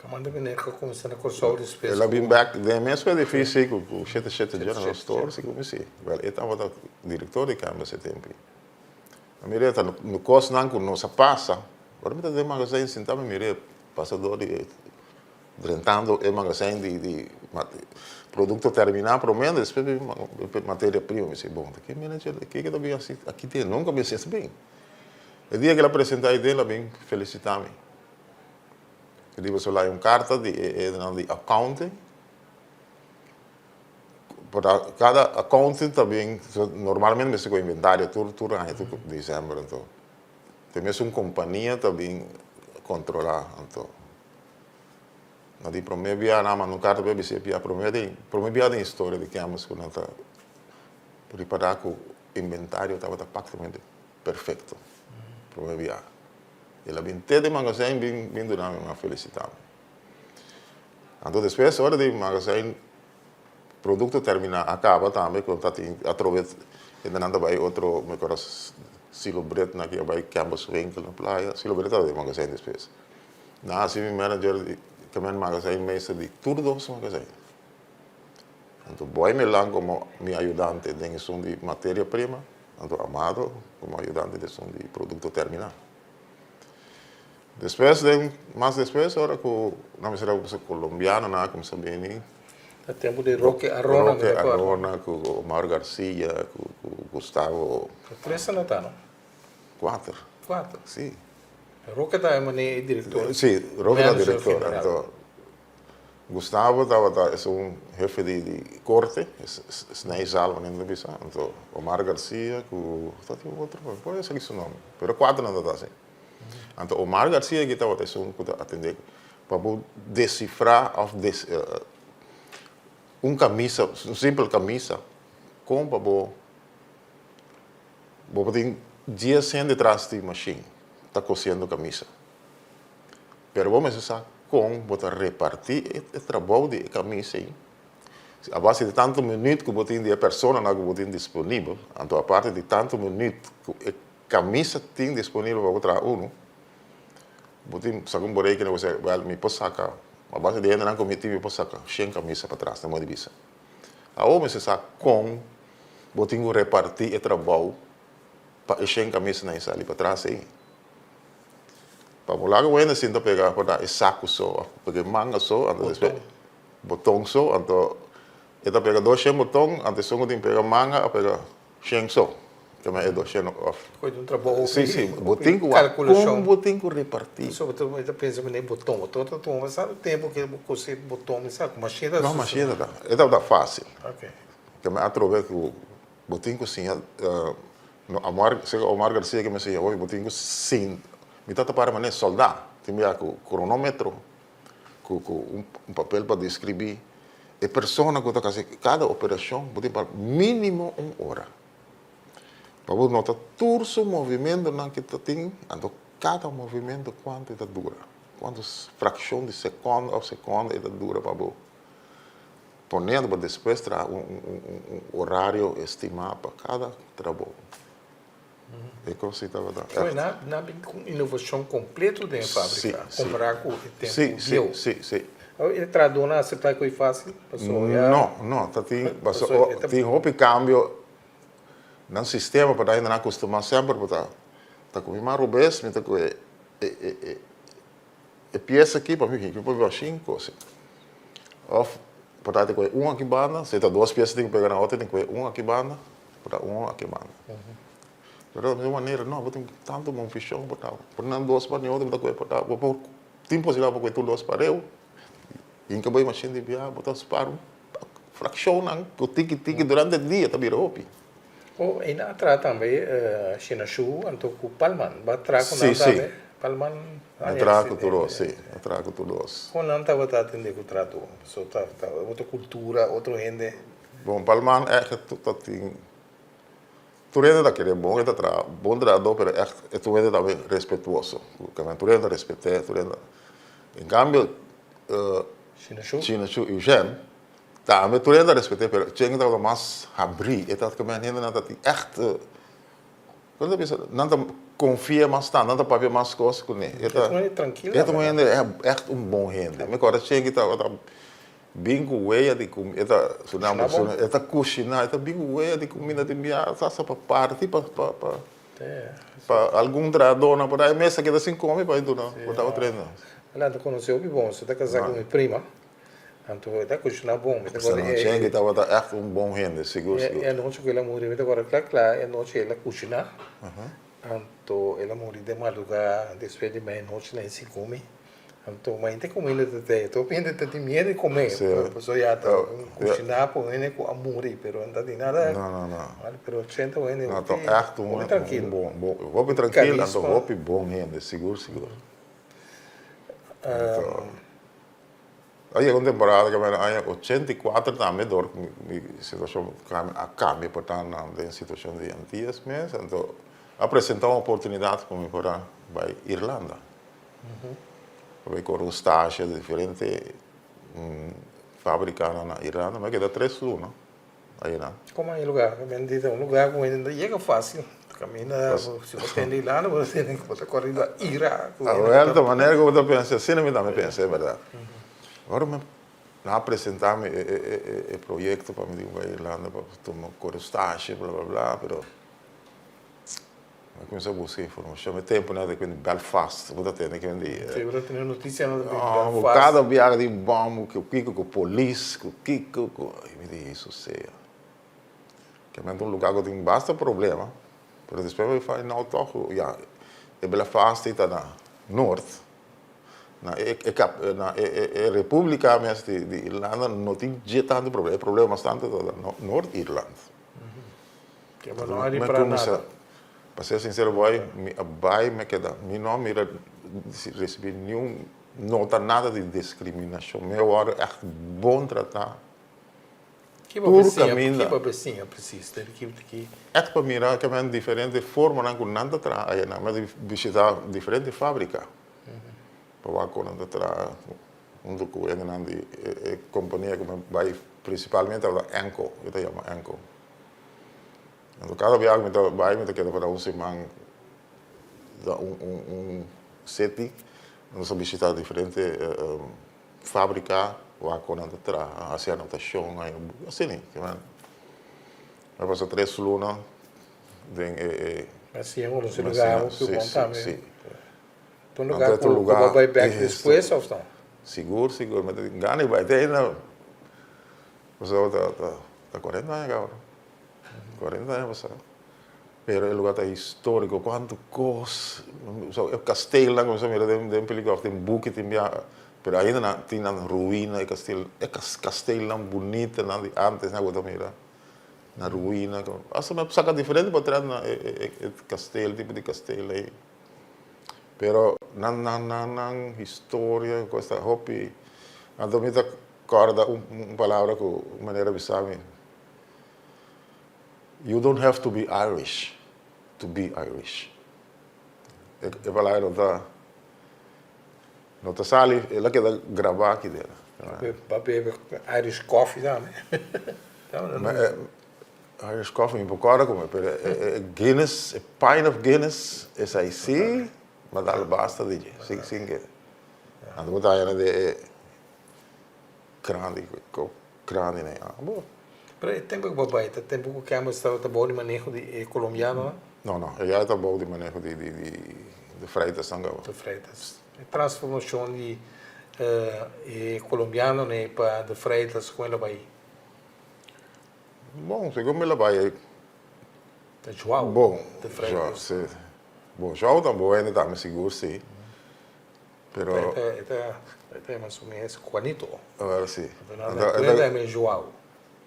Kamanda meneer ka kuminsá na Kòrsou despues El a ku. bin bèk den e mes edifisio ku shete shete General Store, segun mi si. Wèl, e tabata direktor di Canvas e tempu ei. A mir'é ta no kosnan ku nos a pasa. Ora mi ta den magazijn sintá mi mir'é pasa dor di e drentando e magazijn di di produkto terminá promé despues bin materia prima. Mi si, bon, ta ke manager ke ke ta bin hasi aki den? Nunka mi a siña bin. E dia ku el a presentá ei den el a bin felisitá mi. E di boso laña un karta di e nan di accounting. Por kada accounting ta bin, normalmente mester ku inventario tur tur aña tur december anto. Te mesun kompania ta bin kontrola anto. Na di prome bia nan a manda un karta pa e bisa e bia prome den prome bia den historia di Kemens ku nan ta ripara ku inventario tabata praktikamente perfekto. Prome bia. El a bin te den magazijn bin bin duna mi a felicita mi. Anto despues ora di magazijn producto termina a caba tambe cu ta tin atrobe hendenan ta bay otro mi acuerdo Silo Bret nan a bay Campbell's winkel na playa Silo Bret tabata den magazijn despues. Nan a haci mi manager di tamen magazijn meester di tur dos magazijn. Anto Boy Melan como mi ayudante den esun di materia prima. Anto Amado como ayudante di esun di producto termina. Despues den, mas despues ora cu nan mester a cuminsa colombianonan a cuminsa bini. Na tempo di Roque Arona mi Roque recuerdo. Arona cu Omar Garcia cu Gustavo. Tres a nota no? Cuater. Cuater? Si. Roque ta e mane e director. Si, Roque ta director. Anto Gustavo tabata esun hefe di di korte, snijzaal manera nan ta bisa, anto Omar Garcia ku tabatin un otro, mi por esaki su nomber, pero kuater nan tabata asi. Anto Omar Garcia aki tabata esun ku ta atende. Pa bo desifrá òf des un kamisa, un simpel kamisa, kon pa bo bo por tin dies hende tras di mashin ta kosiendo kamisa. Pero bo mester sa kon bo ta repartí e trabou di e kamisa ei a base di tantu minüt ku bo tin di e personanan ku bo tin disponibel, anto aparte di tantu minüt ku e Camisa tin disponibel pa bo traha unu, bo tin saka un borekena bo sey wel mi por saka a base di hendenan ku mi tin mi por saka shen camisa patras na modo di bisa. Awor mester sa kon bo tin ku reparti e trabou pa e shen camisanan ei sali patras ei. Pa bo laga un hende sinta pega por ta e saku so of pega e manga so anto despues boton so anto e ta pega dos shen boton anto esun ku tin pega manga a pega Shen so, te men e do shen of. Koe un trabou hopi. Si, si, bo tin ku wak kon bo tin ku reparti. So bo ta pensa mene boton, boton ta tuma bastante tempo ke bo kose boton mi sa ku mashina ta. No, mashina ta, e tabata fasil. Ok. Te men atrobe ku bo tin ku siña, no Omar, seka Omar Garcia ke mi siña hopi, bo tin ku sin, mi tabata para mane solda, tin bia ku kronometro, ku ku un papel pa deskribí. E persona ku ta hasi kada operashon bo tin pa mínimo un ora pa bo nota tur su movimentonan ke ta tin, anto kada movimento kuantu e ta dura, kuantu frakshon di sekònde òf sekònde e ta dura pa bo pone anto pa despues traha un orario estimá pa kada trabou. E kos si tabata echt. Oye, nan nan bin ku un inovashon kompleto den e fábrika, kompará ku e tempu bieu. Si, si, si. E trahadónan a aseptá e kos fásil? Pasobra ya. No, no, ta tin, pasobra tin hopi kambio nan sistema pa nan akustumá semper bo ta ta ku mi man robes mi ta ku e e E piesa aki pa mi mi por biba shin kosi. Of por ta tin ku un aki banda, si ta dos piesa tin ku pega na otro tin ku un aki banda, por ta un aki banda. Pero di un manera no, bo tin tantu bon vishon por ta por nan dos pa ni otro bo ta kohe por ta bo por tin posibilidat pa kohe tur dos pareu. Inka bo e mashin di biaha bo ta spar un frakshonnan ku tiki tiki durante dia ta bira hopi. Oh, e nan a traha tambe Shina Shu anto ku Palman. Bo a traha ku nan tambe? Palman. Mi a traha ku tur dos, si. Mi a traha ku tur dos. Kon nan tabata atendé ku trato? Pasobra ta ta otro kultura, otro hende. Bon, Palman ègt ta tin, tur hende ta kere bon, e ta traha bon trahadó, pero ègt e tur hende tambe respetuoso. Tur hende ta respet'é, tur hende. En kambio, Shina Shu? Shina Shu i Eugène Tambe tur hende ta respet'é, pero Chen tabata mas habrí. E tabata kem'é hendenan ta tin ègt, kon ta bisa, nan ta konfia mas tantu, nan ta papia mas kos kuné. E ta un hende trankil tambe. E ta un hende ègt un bon hende. Mi kòrda Chen ki tabata bin ku wea di kuminda, e ta su nòmber, su e ta kushiná, e ta bin ku wea di kuminda tin biaha sa pa parti pa pa pa pa algun trahadónan por ahí. E mes ta keda sin kome pa e duna por tabata trahando. Nan ta konosé hopi bon, su ta kasá ku mi prima. Anto e ta kushiná bon. Mi ta kòrda e. Chengi tabata ègt un bon hende, sigur sigur. E anochi ku el a muri, mi ta kòrda kla kla, e anochi el a kushiná. Anto el a muri den madrugá, despues di meianochi nan e sin kome. Anto mainta e kuminda ta tei. Anto hopi hende ta tin miedu di kome, pasobra ya ta kushiná pa un hende ku a muri, pero no ta tin nada. No, no, no. Pero Chen ta un hende hopi trankil. Hopi trankil, anto hopi bon hende, sigur sigur. A yega un temporada ke na aña 84 tambe dor ku mi situashon a kambia por ta den situashon di Antillas mes, anto a presenta un oportunidat ku mi por a bai Irlanda. Pa bai kore un stasje di diferente fabrikanan na Irlanda. Mi a keda tres luna ayina. Komo e lugar? Ta un lugar ku hende no ta yega fásil. Kaminda si bo tende Irlanda bo ta tende ku bo ta kore riba Ira. Awel ta manera ku bo ta pensa asina mi tambe pensa e bèrdat. Ora mi nan a presenta mi e proyekto pa mi di bai Irlanda pa tuma kore stasje bla bla bla pero mi a kuminsá buska informashon. E tempunan ta kende Belfast bo ta tende kende di. Si bo ta tende notisianan di Belfast. Kada biaha tin bòm ku kiko ku polis ku kiko ku mi di Hesus sea. Kementa un lugar ku tin basta problema, pero despues bo find out tòg ku ya e Belfast ei ta na nort, na e e kap na e e e repúblika mes di di Irlanda no tin dje tantu problema, e problema mas tantu ta na Noord Irland. Ke bo no a ripara nada. Pa ser sinsero boy, mi a bai mi a keda, mi no a mira risibí niun. nota nada di discriminacion. Mi a wòrdu ègt bon tratá. Ki bo Tur bisiña, caminda. ki bo bisiña precies? Den ki, ki. Ègt pa mira ke men diferente formanan ku nan ta traha ayanan. Mi a bishitá diferente fábrika pa wak kon nan ta traha huntu ku hendenan di e kompania ku mi bai prinsipalmente tabata Enco, e ta yama Enco. Anto kada biaha ku mi ta bai mi ta keda para un siman na un un un city, nos a bishitá diferente Fabrica wak ku nan ta traha, hasi anotashon, asina ei. Mi a pasa tres luna den e e. Asina ku nos lugar hopi bon tambe. Si, si. Ta un lugar ku bo a bai bek despues of no? Sigur, sigur. Mi ta tin gana di bai te ainda. Pasobra ta 40 aña kaba. 40 aña pasá. Pero e lugar ta historico, cuanto cos, e kastelnan cu nos a mira den pelicula of den buki tin bia, pero ainda nan tin nan ruina e kastel, e kastelnan bunitanan di antes nan cu bo ta mira na ruina, hasta mi a saca diferente potret na e kastel, tipo di kastel ey, pero nan nan nan nan historia cos ta hopi, anto mi ta corda un palabra cu un manera a bisa mi. You don't have to be Irish to be Irish. E palabra no ta no ta sali, el a keda grabá aki den. Pa bebe Irish coffee tambe. Irish coffee mi por kòrda kuma, pero e Guinness, e pint of Guinness, esei sí, mi a dal basta di dje, sin sin ke. Anto bo ta haña den e grandi, kop grandi nei. Ah, bo. Pero e tempo ku bo bai ta tempo ku Campbell's tabata bou di maneho di e kolombianonan? No, no, e ya ta bou di maneho di di di de Freitasnan kaba. De Freitas. E transformashon di e kolombianonan pa de Freitas kon el a bai? Bon, segun mi el a bai. Ta Joao Bon, de Freitas. Joao, si. Bon, Joao ta bon hende tambe sigur si. Pero. E ta e ta yama su mes Juanito. Awor si. Anto nan ta yama Joao.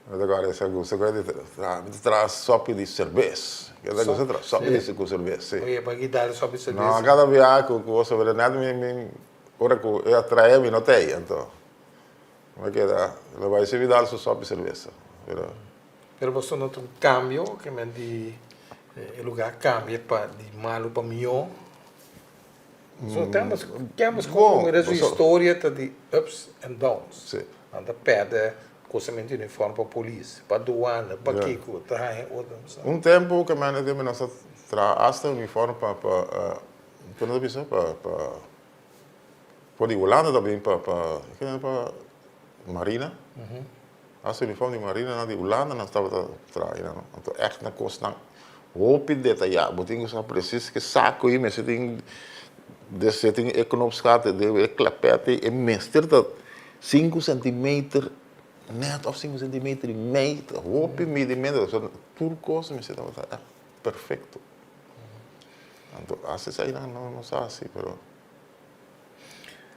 Mi ta kòrda esei gusta ku e ta mi ta traha sòpi di serbes. E ta gusta traha sòpi di ku serbes, si. Oye, pa ki dal sòpi serbes? No, kada biaha ku bo sobra nèt mi mi ora ku e a trae mi no ta ei, anto mi a keda lo bai sibi dal su sòpi serbes. Pero. Pero boso nota un kambio ke men di e lugar kambia pa di malu pa mihó? So Campbell's, Campbell's Bon, mira su paso- historia ta di ups and downs. Sí. Nan ta perde kosamento di uniform pa polis, pa duana, pa Ja. kiko, ta haña otro. So. Un tempu ke mende tin nos a traha asta uniform pa pa kon nos ta bisa pa pa for di Hulanda ta bin pa pa kende pa marina. Asta uniform di marina nan di Hulanda nan tabata traha einan. Anto ègt nan kosnan hopi detayá. Bo tin ku sa presis ke saku ei mester tin desde tin e knopsgat e klapèt ei e mester ta sinku sentimeter nèt òf sinku sentimeter i mei. Hopi midimentu. Tur kos mester tabata ègt perfekto. Anto asta esei nan no sa hasi pero.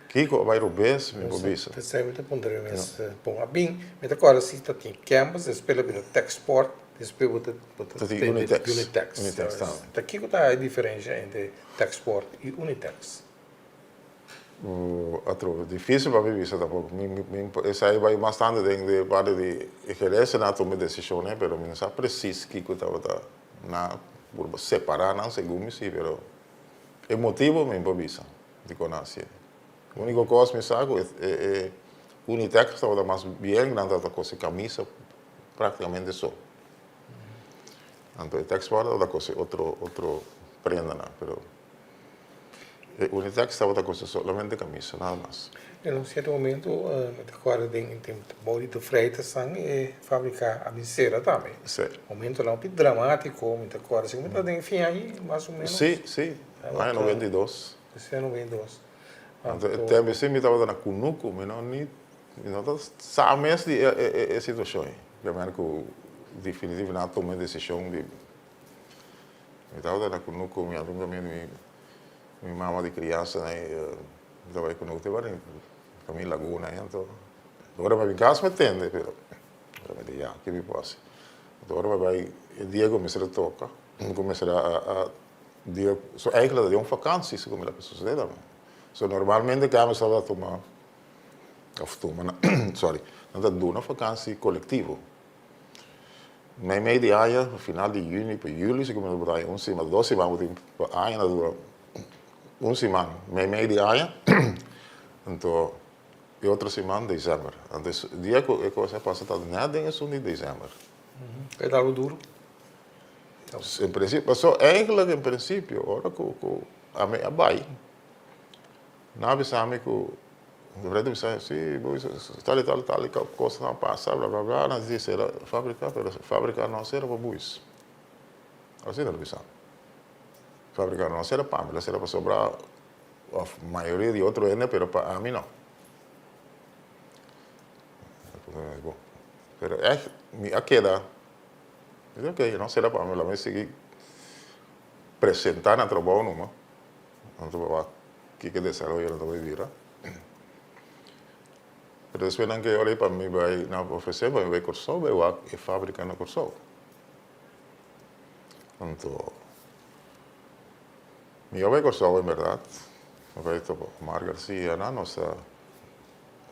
Kiko a bai robes mi por bisa. P'esei mi ta puntra mi mes bon a bin mi ta kòrda si ta tin Campbell's despues lo bira Texport despues bo ta bo ta tin Unitex. Unitex. Unitex tambe. Ta kiko ta e diferensha entre Texport i Unitex? Atrobe dificil pa mi bisa tampoco mi mi esei bai mas tanto den de parti di e gerencia nan a tuma e decision pero mi no sa precies kiko tabata nan a purba separa nan segun mi si pero E motibo mi por bisa dikon nan hasié. Uniko kos mi sa ku e Unitex tabata mas bien, nan tabata kose kamisa praktikamente so. Anto e Texport tabata kose otro otro prendanan, pero e Unitex tabata kose solamente kamisa, nada mas. En un sierto momento mi ta kòrda den e tempu bou di De Freitasnan e fabrika a bin sera tambe. Sí. Momentonan hopi dramatiko mi ta kòrda si mi ta den fin ahi mas o menos. Sí, sí, aña 92. Sí, aña 92. Anto e tempu esei mi tabata na kunuku, mi no ni mi no ta sa mes di e e situashon ei. Ke manera ku definitivamente nan a tuma e desishon di mi tabata na kunuku mi algun kaminda mi mi mama di kriansa nan ei Mi ta bai ku nos te bai kaminda laguna ei anto ora mi a bin kas mi a tende pero mi di ya ke mi por hasi anto ora mi a bai e dia ku mester a toka ku mester a a dia so eigentlik ta den un vakansi si ku mi ta sosode tambe. So normalmente kami sa ta tuma of tuma na sorry nan ta duna vakansi kolektivo. Mei mei di aña, final di yüni pa yüli si kuminsá bo ta haña un siman, dos siman bo tin pa aña nan ta dura un siman mei mei di aña anto e otro siman desèmber. Anto e dia ku e kos a pasa ta nèt den esun di desèmber. E ta algu duru? En prinsipio, paso eigentlik en prinsipio ora ku ku ami a bai nan a bisa mi ku Alfredo bisa si bo bisa tal i tal tal i kosnan a pasa bla bla bla nan di sera fabrika pero fabrika no a sera pa buis asina lo bisa fabrika no a sera pa mi lo sera pasobra of mayoria di otro hende pero pa ami no pero echt mi a keda mi di ok no sera pa mi lo mi sigui presenta na trabou numa Nan ta wak kiko desaroyo nan ta bai bira. Pero despues nan ke ora pa mi bai, nan a ofresé pa mi bai Kòrsou bai wak e fábrika na Kòrsou. Anto mi a bai Kòrsou en bèrdat, mi bai topa Omar Garcia nan, nos a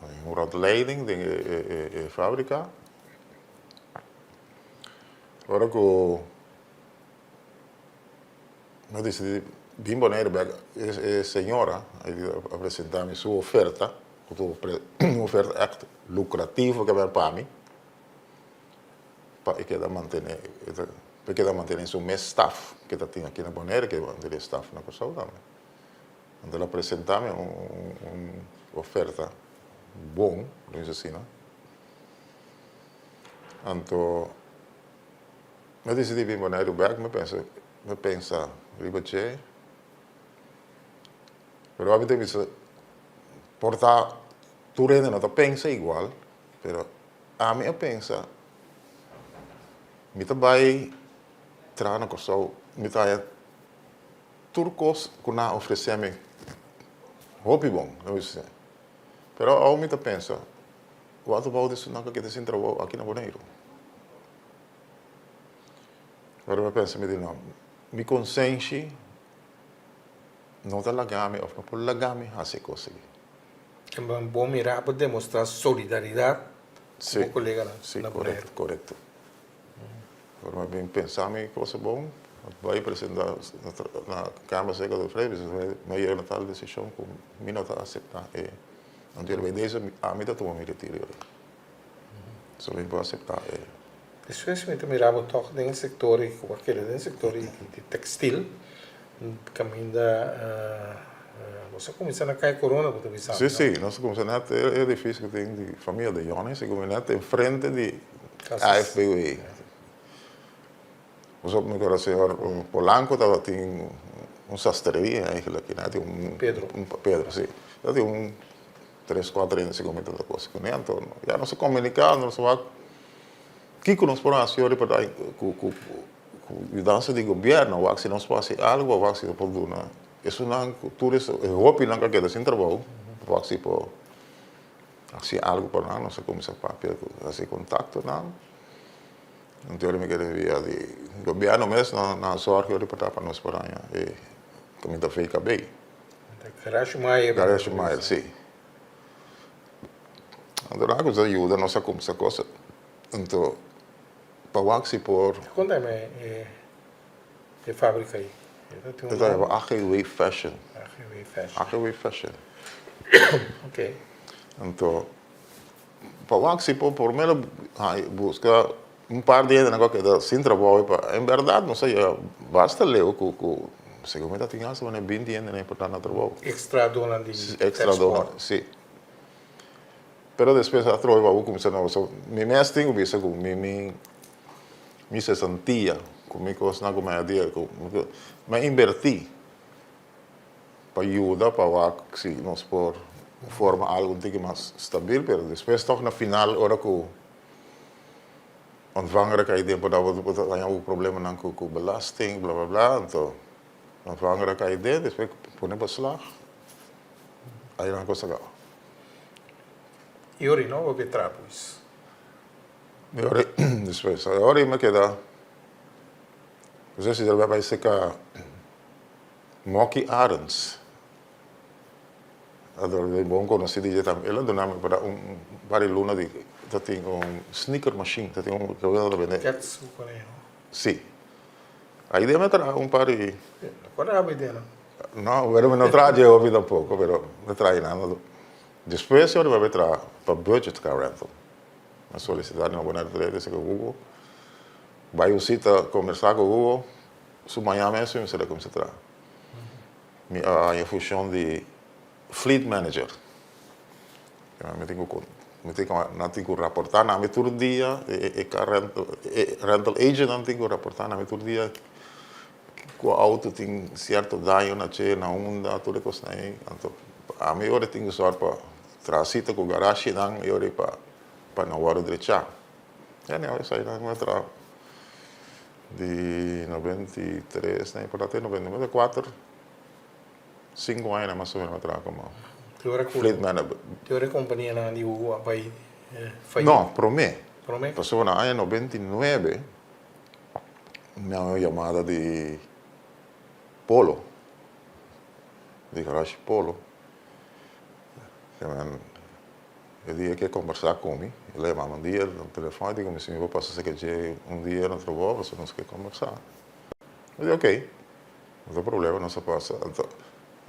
haña un rondleiding den e fábrika. Ora ku Mi a disidí bin Boneiru bek. E señora a presentá mi su oferta, ku ta un oferta ègt lukrativo ke bai pa mi, pa e keda mantené, pa e keda mantené su mes staf ke ta tin aki na Boneiru, ke mantené staf na Kòrsou tambe. Anto el a presentá mi un oferta bon, lo bisa asina. Anto. Mi a disidí bin Boneiru bèk, mi pensa, mi pensa riba dje, pero ami ta bisa por ta tur hende no ta pensa igual, pero ami a pensa mi ta bai traha na Kòrsou, mi ta haña tur kos ku nan a ofresé mi hopi bon, pero awo mi ta pensa wak about esun nan ku a keda sin trabou aki na Boneiru. Ora mi a pensa mi di no, mi konsenshi no ta laga mi òf no por laga mi hasi e kos aki. En bo mira bo demostrá solidaridat ku bo koleganan na Boneiru. Si, korekto. Ora mi a bin pensa mi kos a bon, mi a bai presentá na Kamer Seka di Vrede, mi a yega na tal desishon ku mi no ta aseptá e anterior. Bei dese ami ta tuma mi retiro. So mi por acepta e. Despues mi ta mira bo tog den e sector y cu a keda den e sector di textil caminda bo sa cuminsa na Cai Corona bo ta bisa mi no? Si si nos a cuminsa net e edificio cu tin di familia de Jones a cuminsa net enfrente di AFBW. Pasobra mi acuerda señor Polanco tabatin un sastreria eigenlijk un Pedro. Pedro si tabatin un. Tres kuater hende segun mi ta ta kosa kuné anto ya nos a komuniká nos a wak kiko nos por hasi ora pa ku ku yudansa di gobièrnu wak si nos por hasi algu wak si nos por duna esunnan ku tur e hopinan ku a keda sin trabou wak si por hasi algu pa nan nos a kuminsá papia hasi kontaktonan anto ora mi kere via di gobièrnu mes nan a sòrg ora pa nos por haña e kaminda VKB. Garage Meyer. Garage Meyer, si. Anto nan a kuminsá yuda nos a kuminsá kos. Anto pa wak si por. Konta mi e fábrika ei. E ta yama AGW Fashion. AGW Fashion. AGW Fashion. Ok. Anto pa wak si por por mero buska Un par di hendenan ku a keda sin trabou pa en bèrdat nos a yega basta leu ku ku segun mi ta tin hasta manera binti hendenan por ta na trabou. Extra donan di Extra donan, si. Pero despues atrobe pa bo kuminsá na so mi mes tin ku bisa ku mi mi mi sesantia ku mi kosnan ku mi a dia ku mi a inbertí pa yuda pa wak si nos por forma algu un tiki mas stabil pero despues tòg na final ora ku Ontvanger a kai den por bo ta haña bo problemanan ku ku belasting bla bla bla anto ontvanger a kai den despues pone beslag ai nan kos a kaba. I ora i no bo ke traha pues? I ora despues ora i mi a keda despues mi a bai seka Moki Arends. Anto bon konosí di dje tambe. El a duna mi para un par di luna di ta tin un sneaker machine, ta tin un ku ta bende. Kets ku pone no? Si. Ai den mi a traha un par di. No por traha hopi den no? No, pero mi no traha dje hopi tampoco, pero mi traha einan. Despues ora mi a bai traha pa Budget Car Rental. Mi a solicita na Bonaire Trade esaki Hugo. Bai un cita combersa cu Hugo, su maña mes mi mester a cuminsa traha. Mi a haña funcion di fleet manager. Mi tin cu mi tin cu nan tin cu raporta na mi tur dia, e car rental e rental agent nan tin cu raporta na mi tur dia cu auto tin cierto daño na dje, na unda, tur e cosnan ey. Anto ami ora tin cu zorg pa traha cita cu garashinan y ora pa pa nan worde drecha. Anyhow esai nan mi a traha di 93 na por te 94, 5 aña mas o menos mi a traha como fleet manager. Te ora e companianan di Hugo a bay fayi? No, prome. Prome? Pasobra na aña 99 mi a haña un yamada di Polo, di garage Polo. E dia ke kombersá ku mi, el a yama mi un dia na telefòn, e di ku mi si mi por pasa serka dje un dia na trabou pasobra nos ke kombersá. Mi di okey, no ta problema, nos a pasa.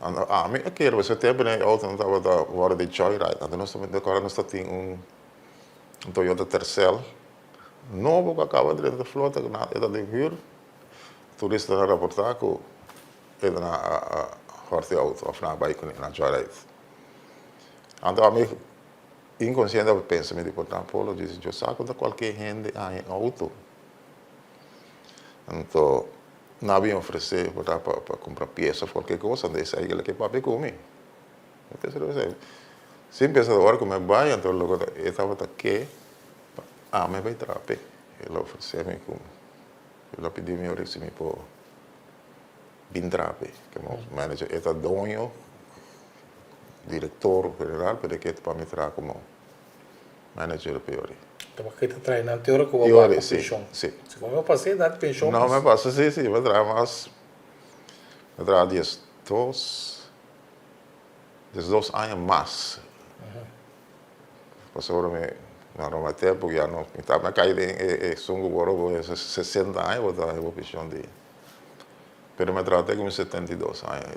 Anto, ami a kere pasobra e tempu e outonan tabata wòrdu di joyride, anto nos ta kòrda nos ta tin un Toyota Tercel nobo ku a kaba drenta flota, e ta den hür, turistanan a raportá ku e nan a hòrta e outo òf nan a bai kuné na joyride. Anto ami inkonsiente a pensa mi di por ta Polo disi yo sa ku ta kualke hende a haña outo. Anto nan a bin ofresé por ta pa kumpra piesa òf kualke kos anto esei kila ke papia ku mi. Mi pensa riba esei. Sin pensa ora ku mi a bai anto loke ta e tabata ke pa ami bai traha p'e. El a ofresé mi ku el a pidi mi ora si mi por bin traha p'e komo manager. E ta doño. Director general pero e ke pa mi traha como manager pe ori. Ta pa ke ta traha nan te ora ku bo a bai pa penshon? Si. Si como bo pasa edad penshon. No mi pasa si si mi traha mas mi traha 12 12 aña mas pasobra mi na ruma tempo ya no mi ta kai den e esun ku bo ora bo 60 aña bo ta bo penshon di pero mi a traha te ku mi 72 aña.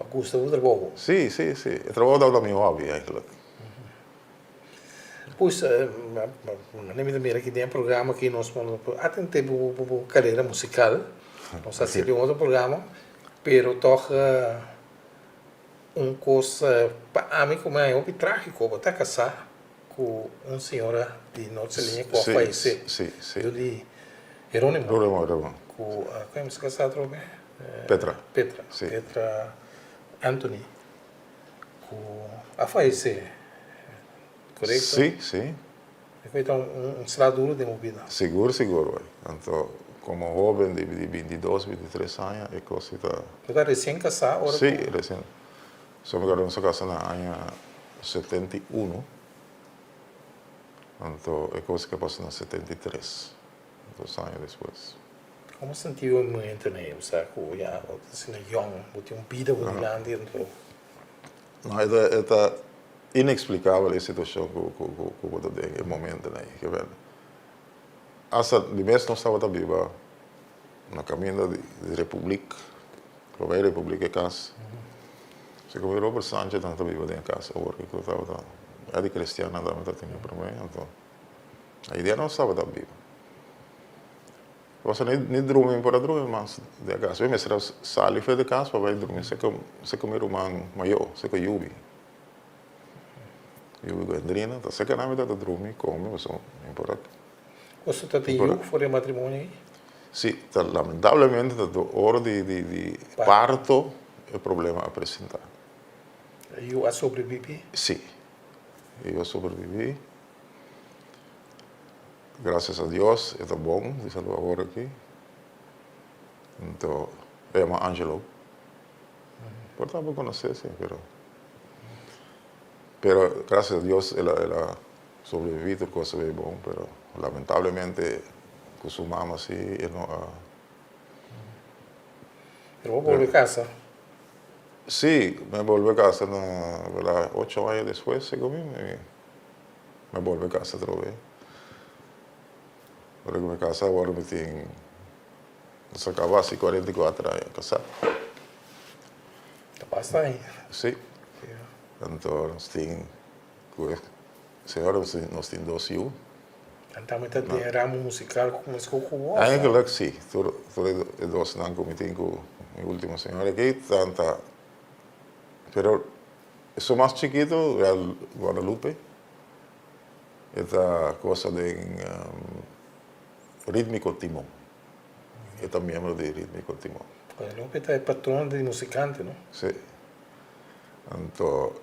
Bo gusta bo trabou? Sí, sí, sí. E trabou tabata mi hobby eigenlijk. Pues, manera mi ta mira aki den e programa aki nos por atende bo bo carera musical. Nos a haci den otro programa, pero toch un cos pa ami como a hopi tragico, bo ta casa cu un señora di Norte Saliña cu a fayece. Sí, sí. Yu di Jeronimo. Jeronimo, Jeronimo. Cu, con mi sa casa atrobe? Petra. Petra, Sí. Petra Anthony, ku a fayesé, korekto? Sí, sí. E ku ta un sla duru den bo bida. Sigur, sigur bai. Anto, komo hoben di 22, 23 aña e kos si ta. Bo ta resien kasá ora ku. Sí, resien. So mi kòrda nos a kasa na aña 71, anto e kos ke pasa na 73, dos aña despues. Como sinti bo momento nei? Bo sa cu ya bo ta asina yong, bo tin un bida bo dilanti anto. No, e ta e ta inexplicabel e situacion cu cu cu bo ta den e momento nei. Kibel hasta di mes nos tabata biba na caminda di Republiek, Probey Republiek e cas. Si cu mi Robert Sanchez nan ta biba den e cas awor cu tabata Eddie Cristian nan tabata tin e prome anto idea nos tabata biba. Pasobra ni ni drumi mi por a drumi mas den e kas. Mi mester a sali for di kas pa bai drumi seka seka mi ruman mayor, seka Yubi. Yubi ku Hendrina ta seka nan mi tabata drumi, kome, pasobra mi por a. Boso ta tin yu for di e matrimonio ei? Si, ta lamentablemente ta tur ora di di di parto e problema a presenta. E yu a sobrevivi? Si, e yu a sobrevivi. Gracias a Dios e ta bon di salud awor aki. Anto e yama Angelo. Por ta bo conoce si pero pero gracias a Dios el a el a sobrevivi tur cos a bay bon pero lamentablemente cu su mama si e no a. Pero bo bolbe casa? Sí, mi a bolbe casa na, wela, ocho aña despues, segun mi, mi a bolbe casa atrobe. Ora ku mi casa awor mi tin, nos a kaba hasi 44 aña kasá. Ta basta aña. Sí. Anto nos tin ku e señora nos tin dos yu. Nan tambe ta den e ramo musical ku kuminsá ku bo? Eigenlijk sí. Tur e dosnan ku mi tin ku mi ultimo señora aki tan ta, pero esun mas chikitu, Guadalupe, E ta cosa den Ritmico Timon. E ta miembro di Ritmico Timon. Guadalupe ta e patrona di musicante, no? Si. Anto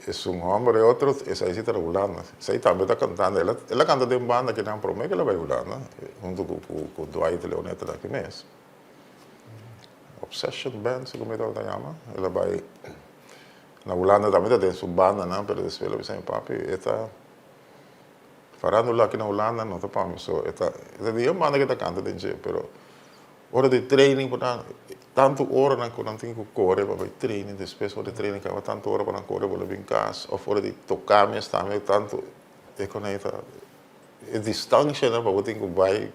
esun homber e otro, esai si ta na Hulanda. Esai tambe ta cantando. El a canta den banda kinan prome ke el a bai Hulanda, hunto cu Dwight Leoneta aki mes. Obsession Band, segun mi tabata yama. El a bai Na Hulanda tambe ta den su bandanan, pero despues el a bisa mi papi, e ta farandula aki na Hulanda no ta pa mi, so e ta e ta di e banda ke ta kanta den dje, pero ora di training por nan tantu oranan ku nan tin ku kore pa bai training, despues ora di training kaba tantu ora pa nan kore bolbe bin kas, òf ora di toka mes tambe tantu e kon ei ta e distanshanan pa bo tin ku bai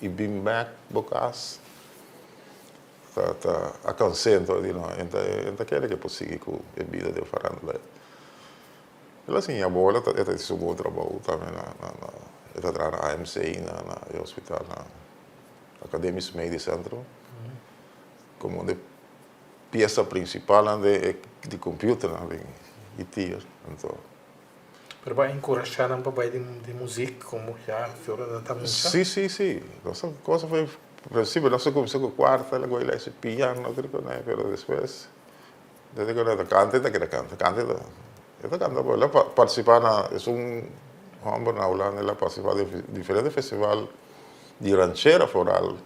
i bin bèk bo kas. Ta ta a cans'é enton di no e ta e ta kere ke por sigui ku e bida den farandula. El a siña bo el ta e ta hasi su bon trabou tambe na na na e ta traha na AMC na na e hospital na Academisch Medisch Centrum komo un di piesa principalnan den e di computernan den IT anto. Pero bo a enkurashá nan pa bai den muzik komo ya fiora nan ta mucha? Sí, sí, sí. Nos a cosa foi principio nos a cuminsa cu cuarta, luego a bai piano, otro cosnan, pero despues desde cu nan ta canta e ta keda canta, canta e ta e ta canta bo. El a participa na esun homber na Hulanda el a participa den diferente festival di ranchera foral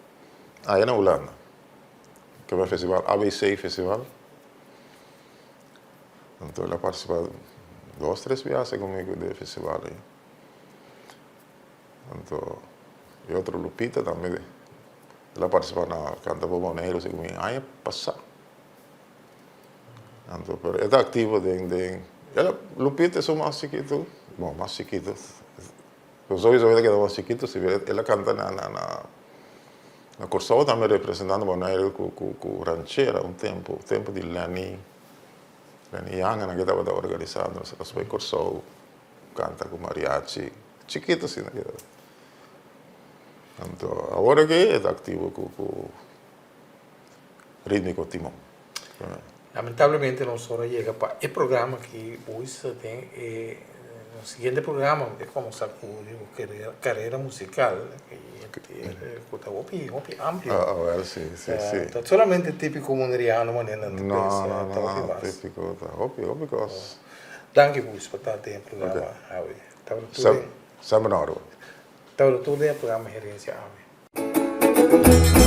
aya na Hulanda, ke festival ABC festival. Anto el a participa dos, tres biaha conmigo den e festival ei. Anto e otro Lupita tambe el a participa na Canta pa Boneiru segun mi aña pasa. Anto pero e ta activo den den el a Lupita esun mas chikitu, bon mas chikitu, sowieso e ta keda mas chikitu si pero el a canta na na na Na Kòrsou tambe representando Boneiru ku ku ku ranchera un tempu, tempu di Lenny, Lenny Janga nan ke tabata organisando nos nos bai Kòrsou kanta ku mariachi, chikitu asina ke tabata. Anto awor aki e ta aktivo ku ku Ritmiko Timon. Lamentablemente nos ora yega pa e programa aki boys den e siguiente programa mi ta comenzá cu bo carera musical cu ta hopi hopi amplio. Ah wel si si si. Ta solamente tipico Moneriano manera nan ta pensa No no no no tipico ta hopi hopi cos. Danki boys pa ta den e programa awe. Tabata tur den. Semper na ora. Tabata tur den e programa Herencia awe.